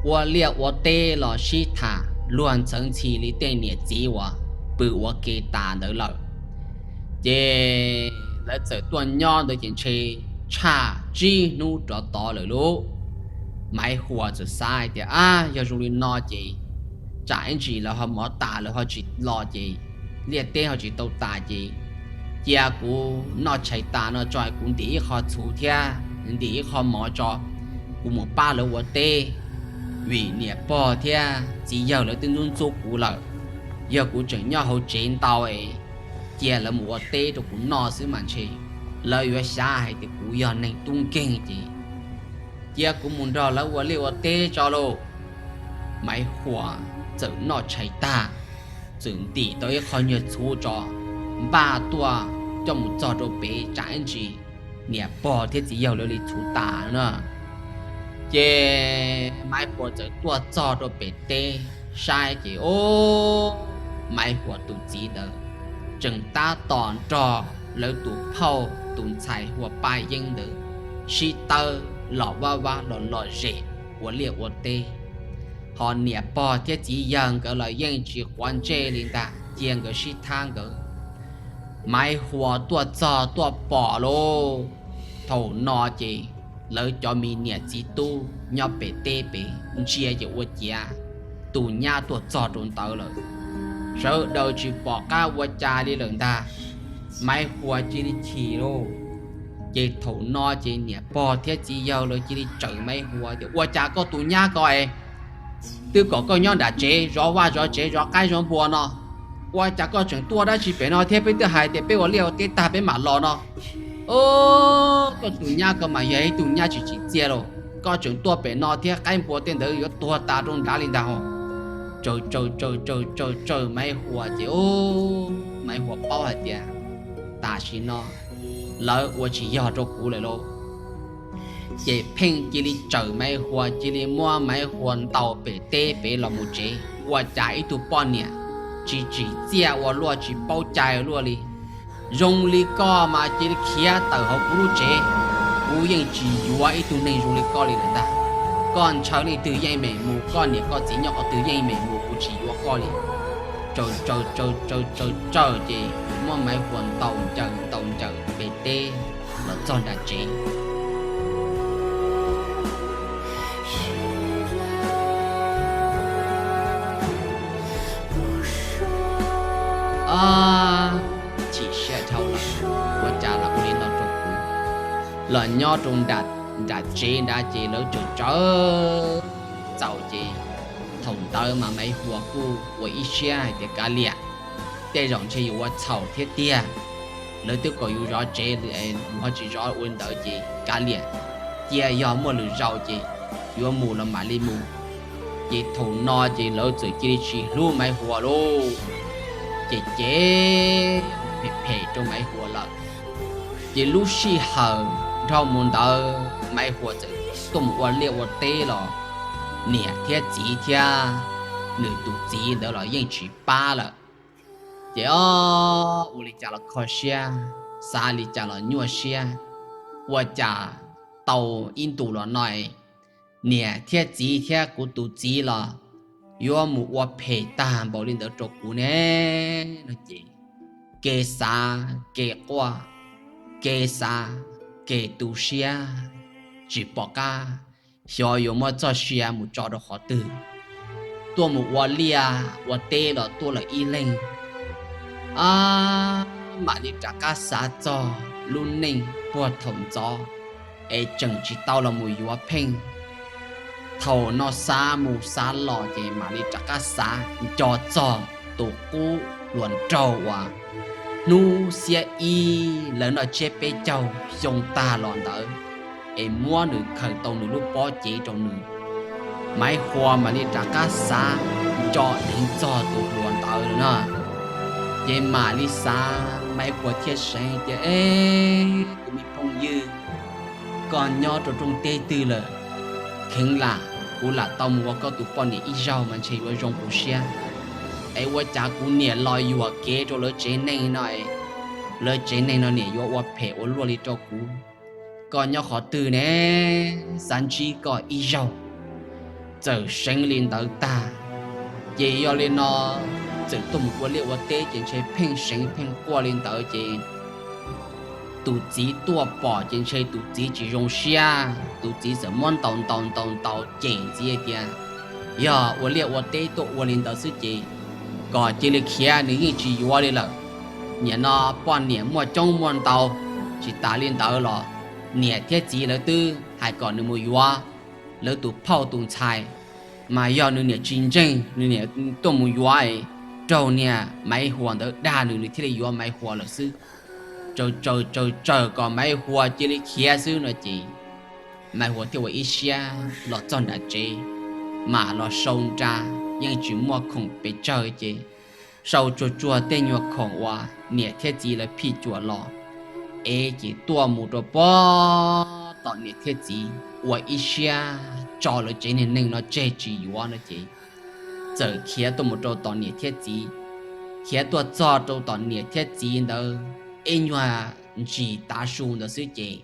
ua liaj ua teb los sib tham luag ntxhawv ntxhi li tej niam txiv uas pw ua ke tas ntawd lawm. Ces lawv txawm tuaj nyob ntawd ces ntshe tshaj tsib hnub rov tod lawm lauj. Maiv Huas txawm xav hais tias, ab, yog zoo li no ces tsam ib ntsis lawv ho mov tas lawv ho tsis los ces liaj teb ho tsis tau tas ces cia kuv noj tshais tas no tso kuv ntim ib qho txhuv thiab ntim ib qho mov tso, kuv mus pab lawv ua teb. Vim niam pog thiab txiv yawg lawv twb ntxub ntxub kuv lawm, yog kuv tseem nyob hauv tsev ntau es cia lawv mus ua teb rau kuv noj xwb mas ntshe lawv yuav xav hais tias kuv yog neeg tub nkeeg ces cia kuv mus nrog lawv ua liaj ua teb tso lauj. Maiv Huas txawm noj tshais tag, txawm ntim tau ib qho nyuag txhuv tso, npaj tuaj coj mus txog rau pem tsam ib ntsis niam pog thiab txiv yawg lawv li txhuv tas na. Ces Maiv Huas txawm tuaj txog rau pem teb saib ces, o, Maiv Huas tus txiv ntawd tseem tab tom nrog lawv tus phauj tus ntxhais Huas Paj Yeeb ntawd sib tawb los vaj vab los lom zem ua liaj ua teb. Ho niam pog thiab txiv yawg nkawd los yeej tsis quav ntsej li ntag, cia nkawd sib thab nkawd. Maiv Huas tuaj txog tuaj pom lauj, thaum no ces lawv cov me niam txiv tub nyob pem teb pem ntsia ces ua ciav tus nyab tuaj txog rau ntawd lawm. Sawv daws tsis pom qab ua cas li lawm ntag, Maiv Huas cia li chim lauj. Ces thaum no ces niam pog thiab txiv yawg lawv cia li tsawm Maiv Huas tias, ua cas koj tus nyab ko es twb kom koj nyob nram tsev zov vaj zov tsev zov qaib zov npua no, ua cas koj tseem tuaj dab tsi pem no thiab? Peb twb hais tias peb ua liaj ua teb tag peb mam los no. O, koj tus nyab ko mas yog ib tug nyab tsis tsim txiaj lauj, koj tseem tuaj pem no thiab qaib npua tej ntawd yuav tuag tas rau nrad li ntag hos. tsaws tsaws tsaws tsaws tsaws tsaws Maiv Huas ces Maiv Huas paub hais tias tam sim no lawv ua tsis yog rau kuv lawm lauj. Ces Pheej cia li tsawm Maiv Huas, cia li muab Maiv Huas ntaus pem teb pem los mus tsev. Ua cas ib tug poj niam tsis tsim txiaj ua luaj, tsis paub cai ua luaj li, zoo li koj mas cia li khiav tawm hauv kuv lub tsev. Kuv yeej tsis yuav ib tug neeg zoo li koj li lawm ntag. Koj ntshaw leej twg yeej meem mus, koj niam koj txiv nyob qhov twg yeej meem mus, kuv tsis yuav koj li. Tsaws tsaws tsaws tsaws tsaws tsaws ces muab Maiv Huas ntaus ncaws ntaus ncaws pem teb los txog nram tsev. Chim siab dhau lawm, ua cas los ua li no rau kuv. Los nyob rau nram tsev nrad ces lawv tsaws tsaws txaus ces thaum ntawd mas Maiv Huas kuj ua ib siab hais tias kav liam, tej zaum ntshe yus ua txhaum thiab tiag. Lawv twb kom yus zov tsev, yus ho tsis zov ua li ntawd ces kav liam, cia yog muaj lwm zaus ces yuav mus los mam li mus. Ces thaum no ces lawv txawm cia li tsis hlub Maiv Huas lauj. Ces ces phem phem rau Maiv Huas lawm. Ces lub sij hawm dhau mus ntawd Maiv Huas txawm tuaj mus ua liaj ua teb los niam thiab txiv thiab nws tus txiv ntawd los yeej tsis pab lawm. Ces o, ua li cas los kho siab, xav li cas los nyuaj siab. Ua cas tau ib ntus los no niam thiab txiv thiab kuv tus txiv los yuav mus ua phem tag npaum li ntawd rau kuv ne no ces kev xav kev quaj, kev xav kev tu siab, tsis pom qab xyov yuav muab txoj sia mus tso rau qhov twg. Tuaj mus ua liaj ua teb los tuaj lawm ib leeg, a, mam li rov qab xav txog lub neej puag thaum ntxov es tseem tsis tau los mus yuav Pheej. Thaum no xav mus xav los ces mam li rov qab xav nco txog tus qub hluas nraug uas hnub xiab ib lawv noj tsiab peb caug xyoo tag los ntawd es muab nws khaws tau nws lub pob cev rau nws. Maiv Huas mam li rov qab xav nco dheev txog tus hluas ntawd lawm na. Ces mam li xav, Maiv Huas thiaj seev tias, E, tus me phooj ywg, koj nyob rau rooj teb twg lawm? Kheev lam kuv lam tau mus ua koj tus poj niam ib zaug mas ntshe yuav zoo kuv siab. Es ua cas kuv niam los yuam kev rau lawv tsev neeg no, lawv tsev neeg no niam yuav ua phem ua luaj li rau kuv. Koj nyob qhov twg ne? Xav ntsib koj ib zaug. Txawm seev li ntawd tag, ces yog li no txawm tuaj mus ua liaj ua teb ces ntshe Pheej seev Pheej quaj li ntawd ces tus txiv tuaj pom ces ntshe tus txiv tsis zoo siab, tus txiv txawm muab ntaus ntaus ntaus ntaus cem ntxiv tias, Yog ua liaj ua teb tuaj ua li ntawd xwb ces kom cia li khiav, nws yeej tsis yuav li lawm. Nim no poj niam muaj coob muaj ntau, tsis tas li ntawd los niam thiab txiv lawv twb hais kom nws mus yuav lawv tus phauj tus ntxhais, mas yog nws niam tsis ntseeg, nws niam tuaj mus yuav, raug niag Maiv Huas ntawd dag nws, nws thiaj li yuav Maiv Huas lawm xwb. Tsaws tsaws tsaws tsaws kom Maiv Huas cia li khiav xwb no ces Maiv Huas thiaj ua ib siab los txog nram tsev, mam los sau nra, yeej tsis muaj khoom pes tsawg ces sau tsuag tsuag tej nyuag khoom uas niam thiab txiv lawv phij cuam los, es ces tuaj mus rau pem tom niam thiab txiv, ua ib siab tso lawv tsev neeg no tseg tsis yuav no ces txawm khiav tuaj mus rau tom niam thiab txiv. Khiav tuaj txog rau tom niam thiab txiv ntawd, ib nyuag ntsis tav su ntawd xwb ces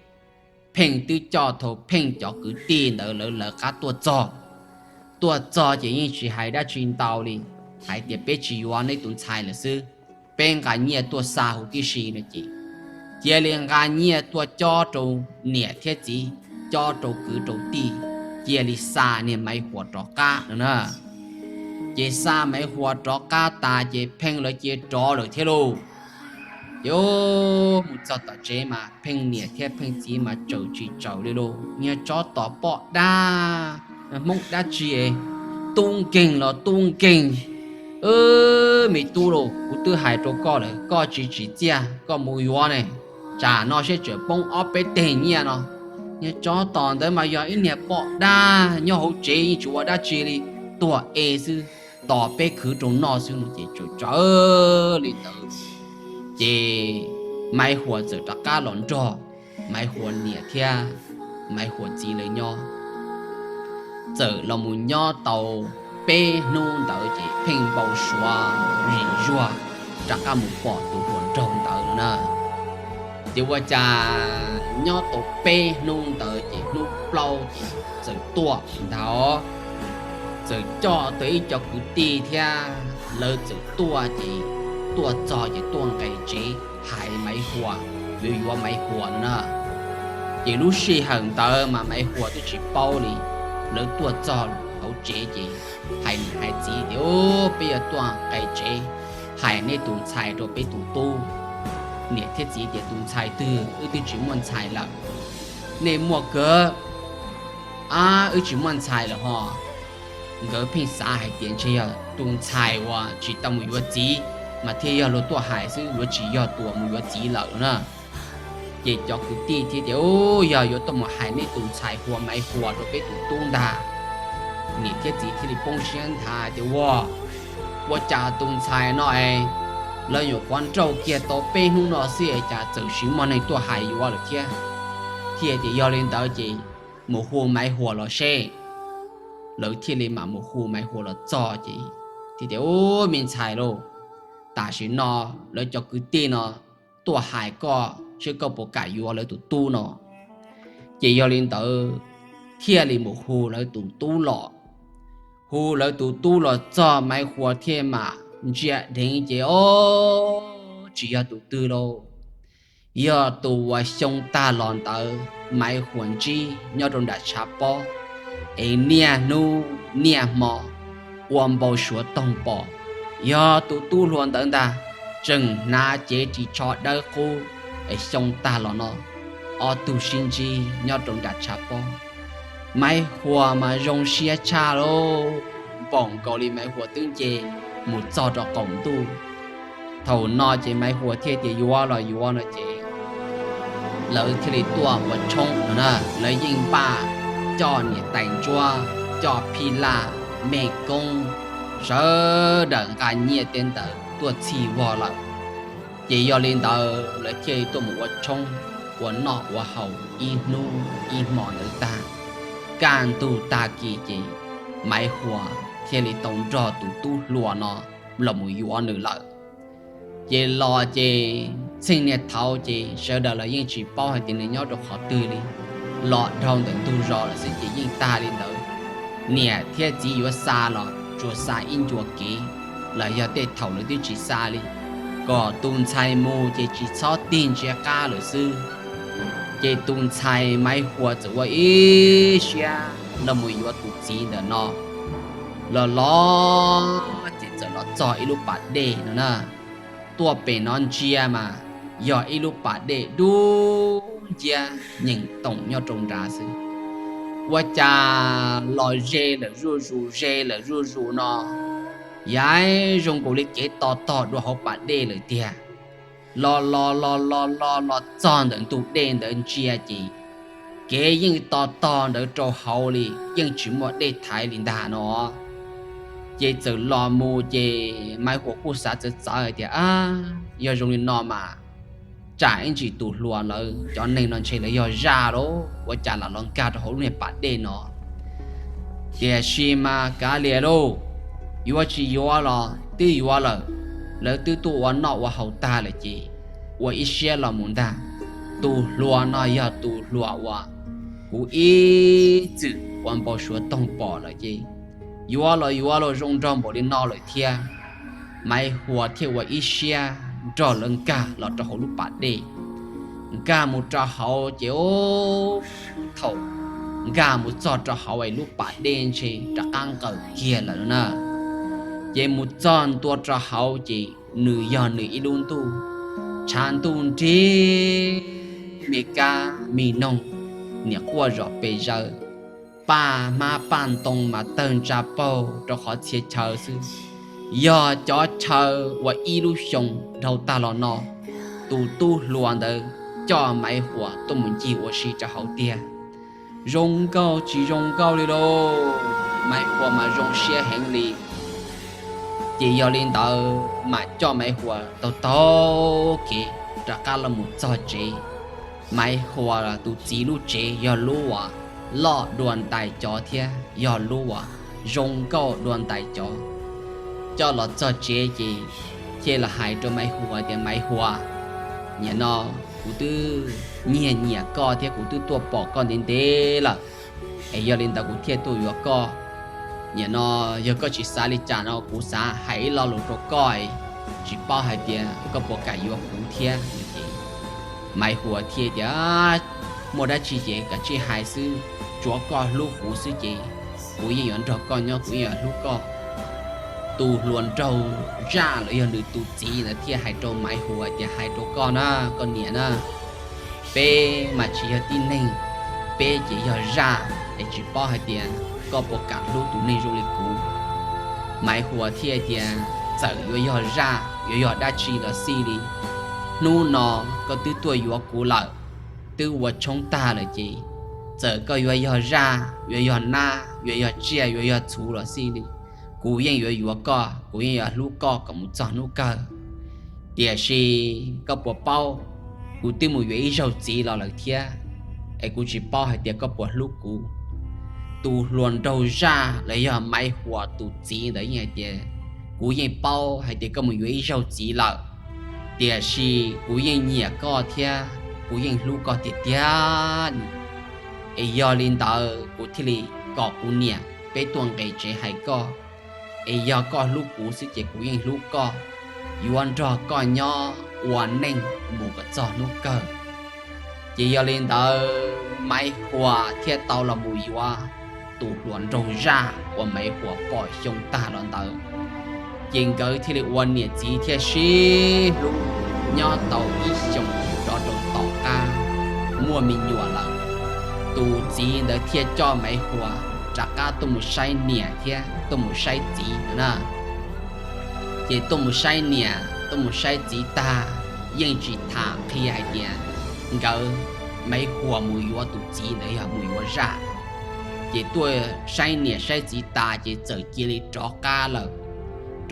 Pheej twb coj tau Pheej cov kwv tij ntawd lawv lawv qab tuaj txog. Tuaj txog ces yeej tsis hais dab tsi ntau li, hais tias, Peb tsis yuav neb tus ntxhais lawm xwb, peb nqa nyiaj tuaj xa huv tib si no ces cia li nqa nyiaj tuaj cob rau niam thiab txiv, cob rau kwv rau tij, cia li xa niag Maiv Huas rov qab no na. Ces xa Maiv Huas rov qab tas ces Pheej lawv cia rov lawm thiab lauj. Ces mus txog tom tsev mas Pheej niam thiab Pheej txiv mas tsaws tsis tsaws li lauj, niag tsov tom poj dab, Hmoob dab tsi, tub nkeeg los tub nkeeg. Me tub lauj, kuv twb hais rau koj lawm, koj tsis tsim txiaj koj mus yuav ne, tsam no seb tseem poob ob peb teg nyiaj no. Niag tsov tom ntawd mas yog ib niag poj dab nyob hauv tsev yeej tsis ua dab tsi li, tuag e xwb. tos peb khwv rau noj xwb no ces tsaws tsaws li ntawd. Ces Maiv Huas txawm rov qab los nrog Maiv Huas niam thiab Maiv Huas txiv lawv nyob. Txawm los mus nyob tau peb hnub ntawd ces pheej npau suav zim zuag rov qab mus pom tus hluas nraug ntawd no na. Ces ua cas nyob tau peb hnub ntawd ces hnub plaub ces txawm tuaj ntag. Txawm coj tau ib co kwv tij thiab lawv txawm tuaj ces tuaj txog ces tuaj nqes tsev hais Maiv Huas, yuav yuav Maiv Huas no na. Ces lub sij hawm ntawd mas Maiv Huas twb tsis paub li. Lawv tuaj txog hauv tsev ces hais niam hais txiv tias, Peb yuav tuaj nqes tsev hais nej tus ntxhais rau peb tus tub. Niam thiab txiv tias, Tus ntxhais twg? Wb twb tsis muaj ntxhais lawm. Nej muaj kawg. Ab, wb tsis muaj ntxhais lawm ho. Nkawd pheej xav hais tias ntshe yog tus ntxhais uas tsis tau mus yuav txiv mas thiaj yog luag tuaj hais xwb, yuav tsis yog tus uas mus yuav txiv lawm na. Ces cov kwv tij thiaj tias, Yog yuav tuaj mus hais nej tus ntxhais Huas, Maiv Huas rau peb tus tub ntag. Niam thiab txiv thiaj li poob siab nthav tias, Ua, ua cas tus ntxhais no es lawv nyuam qhuav nrauj kiag tau peb hnub no xwb es cas txawm sis muaj neeg tuaj hais yuav lawm thiab. Thiaj tias, Yog li ntawd ces mus hu Maiv Huas los seb. Lawv thiaj li mam mus hu Maiv Huas los txog ces thiaj tias, Ub, me ntxhais lauj, tam sim no lawv cov kwv tij no tuaj hais koj seb koj puas kam yuav lawv tus tub no. Ces yog li ntawd thiaj li mus hu lawv tus tub los. Hu lawv tus tub los txog Maiv Huas thiaj mam ntsia dheev ces, Ob, tsis yog tus twg lauj. Yog tus uas xyoo tag los ntawd Maiv Huas ntsib nyob rau nram tshav pob es niaj hnub niaj hmo ua npau suav toog pom. Yog tus tub hluas ntawd ntag, tseem hnav cev ris tsho dawb qub es xyoo tag los no ob tug sib ntsib nyob rau nram tshav pob. Maiv Huas mas zoo siab tshaj lauj, npaum nkaus li Maiv Huas twb nce mus txog rau qaum ntuj. Thaum no ces Maiv Huas thiaj tias yuav los yuav no ces lawv thiaj li tuaj ua tshoob no na. Lawv yeej npaj coj niam tais ntsuab, coj phij laj, mej koob, sawv daws nqa nyiaj tej ntawd tuaj txhij vog lawm. Ces yog li ntawd lawv thiaj li tuaj mus ua tshoob, ua noj ua haus ib hnub ib hmo ntawd tag. Kaj ntug tag kis ces Maiv Huas thiaj li tau nrog tus tub hluas no los mus yuav nws lawm. Ces los ces txheej niaj thaud ces sawv daws los yeej tsis paub hais tias nws nyob rau qhov twg li, los dhau ntawm ntug zos lawm xwb ces yeej tag li ntawd. Niam thiab txiv yuav xa los tsuas xa ib ncua kev, los yog tej thaum lawv twb tsis xa li, kom tus ntxhais mus ces tsis txhob tig ntsiav qab lawm xwb. Ces tus ntxhais Maiv Huas txawm ua ib siab los mus yuav tus txiv ntawm no. Los los ces txawm los txog ib lub pas dej no na. Tuaj pem no ntsia mas yog ib lub pas dej dub nciab nyeem toom nyob rau nrad xwb. Ua cas los ze lawm zuj zus ze lawm zuj zus no, yav zoo nkaus li kev to tog dua hauv pas dej lawm tiag. Los los los los los los txog ntawm ntug dej ntawd ntsia ces kev yeej to tog ntawd rau hauv li, yeej tsis muaj dej thaiv li ntag no. Ces txawm los mus ces Maiv Huas kuj xav txawv txawv hais tias, Ab, yog zoo li no mas tsam ib ntsis tus hluas lawv cov neeg no ntshe lawv yog zaj lauj, ua cas lam los nkag rau hauv lub niag pas dej no. Tiam sis mas kav liam lauj, yuav tsis yuav los twb yuav lawm, lawv twb tuaj ua noj ua haus tag lawm ces ua ib siab los mus ntag. Tus hluas no yog tus hluas uas kuv ib txwm ua npau suav toog pom lawm ces yuav los yuav los zoo nraug npaum li no lawm thiab. Maiv Huas thiaj ua ib siab nrog lawv nkag los rau hauv lub pas dej. Nkag mus rau hauv ces, thaum nkag mus txog rau hauv es lub pas dej ntshe rov qab nqawm kiag lawm na. Ces mus txog ntua rau hauv ces nws yog nws ib lub ntuj, tshav ntuj nrig, me kab me noog, niam quaj zom pes zaws, paj hmab paj ntoo mas tawg ntsa paug rau qhov txhia chaw xwb. Yog cov chaw uas ib lub xyoo dhau tag los no tus tub hluas ntawd coj Maiv Huas tuaj mus ncig ua si rau hauv tiag. Zoo nkauj tsis zoo nkauj li lauj, Maiv Huas mas zoo siab heev li. Ces yog li ntawd mas coj Maiv Huas taug taug kev rov qab los mus txog tsev. Maiv Huas tus txiv lub tsev yog lub uas loj dua ntais cov thiab yog lub uas zoo nkauj dua ntais cov. Coj los txog tsev ces thiaj los hais rau Maiv Huas tias, Maiv Huas, nim no kuv twb nyiag nyiam koj thiab kuv twb tuaj pom koj ntev ntev lawm, es yog li ntawd kuv thiaj tuaj yuav koj. Nim no yog koj tsis xav li cas no kuv xav hais ib lo lus rau koj, tsis paub hais tias koj puas kam yuav kuv thiab. Maiv Huas thiaj tias, Muaj dab tsi ces kav tsij hais xwb, tsuav koj hlub kuv xwb ces kuv yeej yuav nrog koj nyob, kuv yeej yuav hlub koj. Tus hluas nraug zaj los yog nws tus txiv ntawd thiaj hais rau Maiv Huas tias, Hais rau koj na, koj niam na, peb mas tsis yog tib neeg, peb ces yog zaj, es tsis paub hais tias koj puas kam hlub tus neeg zoo li kuv. Maiv Huas thiaj tias, Txawm yuav yog zaj yuav yog dab tsi los xij li, hnub no koj twb tuaj yuav kuv lawm, twb ua tshoob tag lawm ces txawm koj yuav yog zaj, yuav yog nab, yuav yog tsiaj, yuav yog txhuv los xij li, kuv yeej yuav yuav koj, kuv yeej yuav hlub koj kom mus txog hnub kawg. Tiam sis koj puas paub, kuv twb mus yuav ib zaug txiv los lawm thiab, es kuv tsis paub hais tias koj puas hlub kuv. Tus hluas nraug zaj los yog Maiv Huas tus txiv ntawd yeej hais tias, Kuv yeej paub hais tias koj mus yuav ib zaug txiv lawm, tiam sis kuv yeej nyiam koj thiab kuv yeej hlub koj tiag tiag li. Es yog li ntawd kuv thiaj li kom kuv niam peb tuaj nqis tsev hais koj. Es yog koj hlub kuv xwb ces kuv yeej hlub koj, yuav nrog koj nyob ua neej mus kom txog hnub kawg. Ces yog li ntawd Maiv Huas thiaj tau los mus yuav tus hluas nraug zaj uas Maiv Huas pom xyoo tag los ntawd. Ces nkawd thiaj li ua niam txiv thiaj sib hlub nyob tau ib xyoos rov rau tom qab muaj me nyuam lawm. Tus txiv ntawd thiaj coj Maiv Huas rov qab tuaj mus saib niam thiab tuaj mus saib txiv na. Ces tuaj mus saib niam tuaj mus saib txiv tag, yeej tsis tham qhia hais tias nkawd, Maiv Huas mus yuav tus txiv ntawd yog mus yuav zaj. Ces tuaj saib niam saib txiv tas ces txawm cia li rov qab lawm.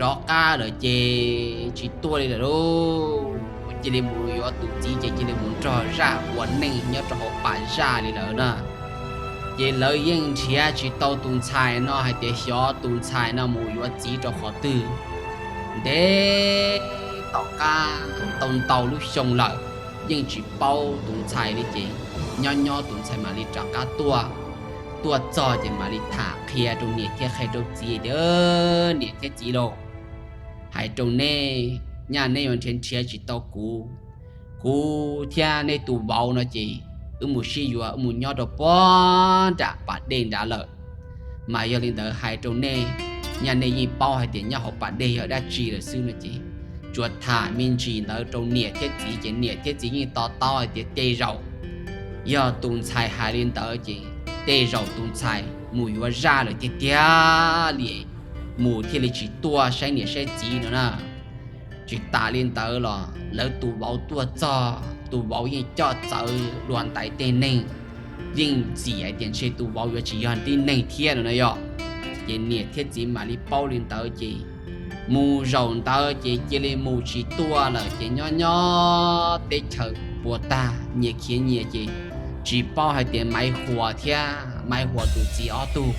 Rov qab lawm ces tsis tuaj li lawm lauj, cia li mus yuav tus txiv ces cia li mus nrog zaj ua neej nyob rau hauv pas zaj li lawm na. Ces lawv yeej nrhiav tsis tau tus ntxhais no hais tias xyov tus ntxhais no mus yuav txiv rau qhov twg. Ntev tom qab tau ntau lub xyoo lawm, yeej tsis paub tus ntxhais li ces nyob nyob tus ntxhais mam li rov qab tuaj. Tuaj txog ces mam li tham qhia rau niam thiab qhia rau txiv tias, Niam thiab txiv lauj, hais rau nej, nyaj nej yuav nrhiav nrhiav tsis tau kuv. Kuv thiab nej tus vauv no ces wb mus sib yuav wb mus nyob rau puag nram pas dej nrad lawm. Mas yog li ntawd hais rau nej, nyaj nej yeej paub hais tias nyob hauv pas dej yog dab tsi lawm xwb no ces tsuas tham me ntsis ntawd rau niam thiab txiv ces niam thiab txiv yeej to taub hais tias tej zaum yog tus ntxhais hais li ntawd ces tej zaum tus ntxhais mus yuav zaj lawm tiag tiag li, mus thiaj li tsis tuaj saib niam saib txiv no na. Tsis tas li ntawd los lawv tus vauv tuaj txog, tus vauv yeej coj txawv dua ntais tej neeg, yeej ntxim hais tias ntshe tus vauv yuav tsis yog tib neeg thiab no na yog. Ces niam thiab txiv mam li paub li ntawd ces mus zaum ntawd ces cia li mus tsis tuaj lawm ces nyob nyob teb chaws puas tag nyias khiav nyias ces tsis paub hais tias Maiv Huas thiab Maiv Huas tus txiv ob tug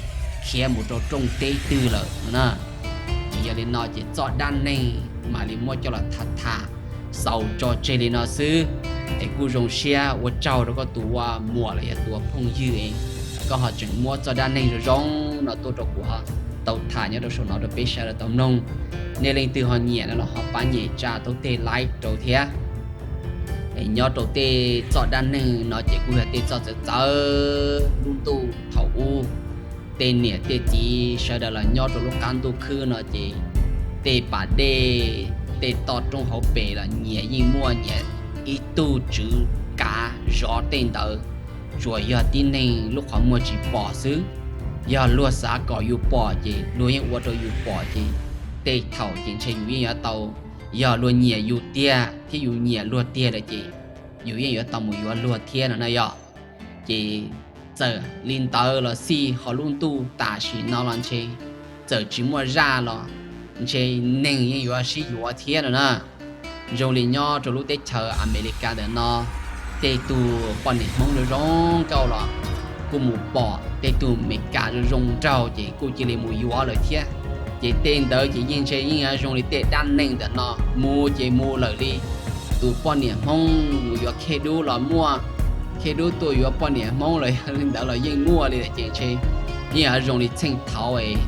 khiav mus rau rooj teb twg lawm no na. Ces yog li no ces txoj dab neeg mam li muab coj los tham tham xaus tso tseg li no xwb. Es kuj zoo siab ua tsaug rau koj tus ua muam los yog tus ua phooj ywg es koj ho tseem muab txoj dab neeg zoo zoo no tuaj rau kuv tau tham nyob rau saum no rau peb sawv daws tau mloog. Nej leej twg ho nyiam no los ho pab nyem tsa taub teg like rau thiab. Es nyob rau tej txoj dab neeg no ces kuj yog tej txoj txawv txawv lub ntuj thaum ub. Tej niam tej txiv sawv daws los nyob rau lub qab ntuj khwb no ces tej pas dej, tej toj roob hauv pes los nyias yeej muaj nyias ib tug tswv kav zov tej ntawd. Tsuas yog tib neeg lub qhov muag tsis pom xwb. Yog luag xav kom yus pom ces luag yeej ua rau yus pom ces tej thaum ces ntshe yus yeej yuav tau, yog luag nyiam yus tiag thiab yus nyiam luag tiag lawm ces yus yeej yuav tau mus yuav luag thiab no na yog. Ces txawm li ntawd los xij ho lub ntuj tam sim no los ntshe txawm tsis muaj zaj los ntshe neeg yeej yuav sib yuav thiab no na. Zoo li nyob rau lub teb chaws Amelikas ntawm no, tej tug poj niam Hmoob zoo zoo nkauj los kuj mus pom tej tug Amelikas zoo zoo nraug ces kuj cia li mus yuav lawm thiab. Ces tej ntawd ces yeej ntshe yeej zoo li tej dab neeg ntawm no, mus ces mus lawm li. Tus poj niam Hmoob mus yuav khej dub los muaj, khej dub tuaj yuav poj niam Hmoob los yog li ntawd los yeej muaj li lawm ces ntshe yeej zoo li txheej thaud es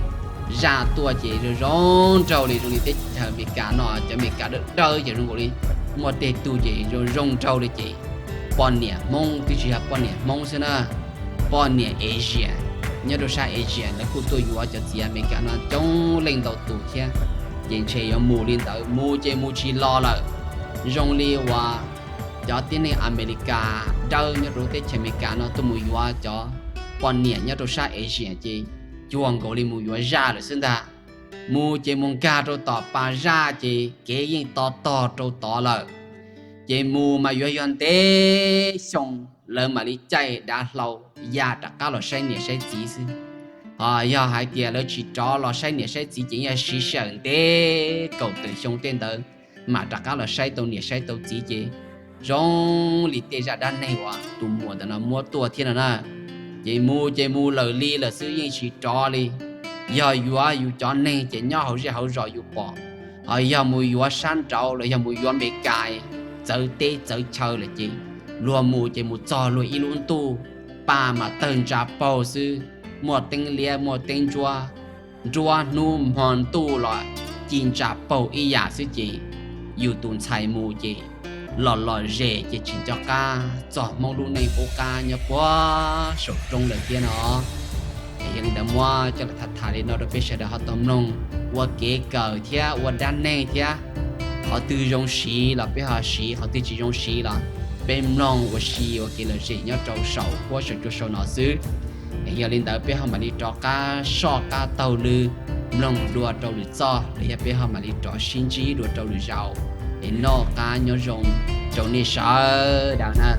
zaj tuaj ces zoo zoo nraug li. Zoo li teb chaws Amelikas no cov Amelikas dawb dawb ces zoo nkaus li muaj tej tug ces zoo zoo nraug li ces poj niam Hmoob twb tsis yog poj niam Hmoob xwb na, poj niam Asia nyob rau sab Asia lawv kuj tuaj yuav cov txiv Amelikas no coob leej ntau tus thiab. Ces ntshe yuav mus li ntawd mus ces mus tsis los lawm. Zoo li uas cov tib neeg Amelikas dawb nyob rau lub teb chaws Amelikas no tuaj mus yuav cov poj niam nyob rau sab Asia ces cuag nkaus li mus yuav zaj lawm xwb ntag. Mus ces mus nkag rau tom pas zaj ces kev yeej to tog rau tod lawm. Ces mus mas yuav yog ntev xyoo lawv mam li caij dav hlau ya rov qab los saib niam saib txiv xwb. Ho yog hais tias lawv tsis rov los saib niam saib txiv ces yog siv sij hawm ntev kaum tawm xyoo tej ntawd mam rov qab los saib tau niam saib tau txiv ces zoo li tej zaj dab neeg uas tus muam ntawm no muab tuaj thiab no na. Ces mus ces mus lawm li lawm xwb yeej tsis rov li. Yog yuav yus cov neeg ces nyob hauv zej hauv zos yus pom, ho yog mus yuav sab nraud los yog mus yuav Amelikas txawv teb txawv chaw lawm ces luag mus ces mus txog luag ib lub ntuj, paj mas tawg ntsa paug xwb, muaj teeb liab muaj teeb ntsuab, nruab hnub hmo ntuj los ci ntsa paug ib yam xwb ces yus tus ntxhais mus ces los los zes ces tsis nco qab txog Hmoob lub neej qub qab nyob puag saum roob lawm thiab no. Es yog li ntawd muab coj los tham tham li no rau peb sawv daws ho tau mloog ua kev kawm thiab ua dab neeg thiab. Qhov twg zoo siv los peb ho siv, qhov twg tsis zoo siv los peb mloog ua si ua kev lom zem nyob rau saum huab saum cua saum no xwb. Es yog li ntawd peb ho mam li rov qab soj qab taug lw mloog dua rau lwm txoj los yog peb ho mam li rov sib ntsib dua rau lwm zaus. Es noj qab nyob zoo rau nej sawv daws na.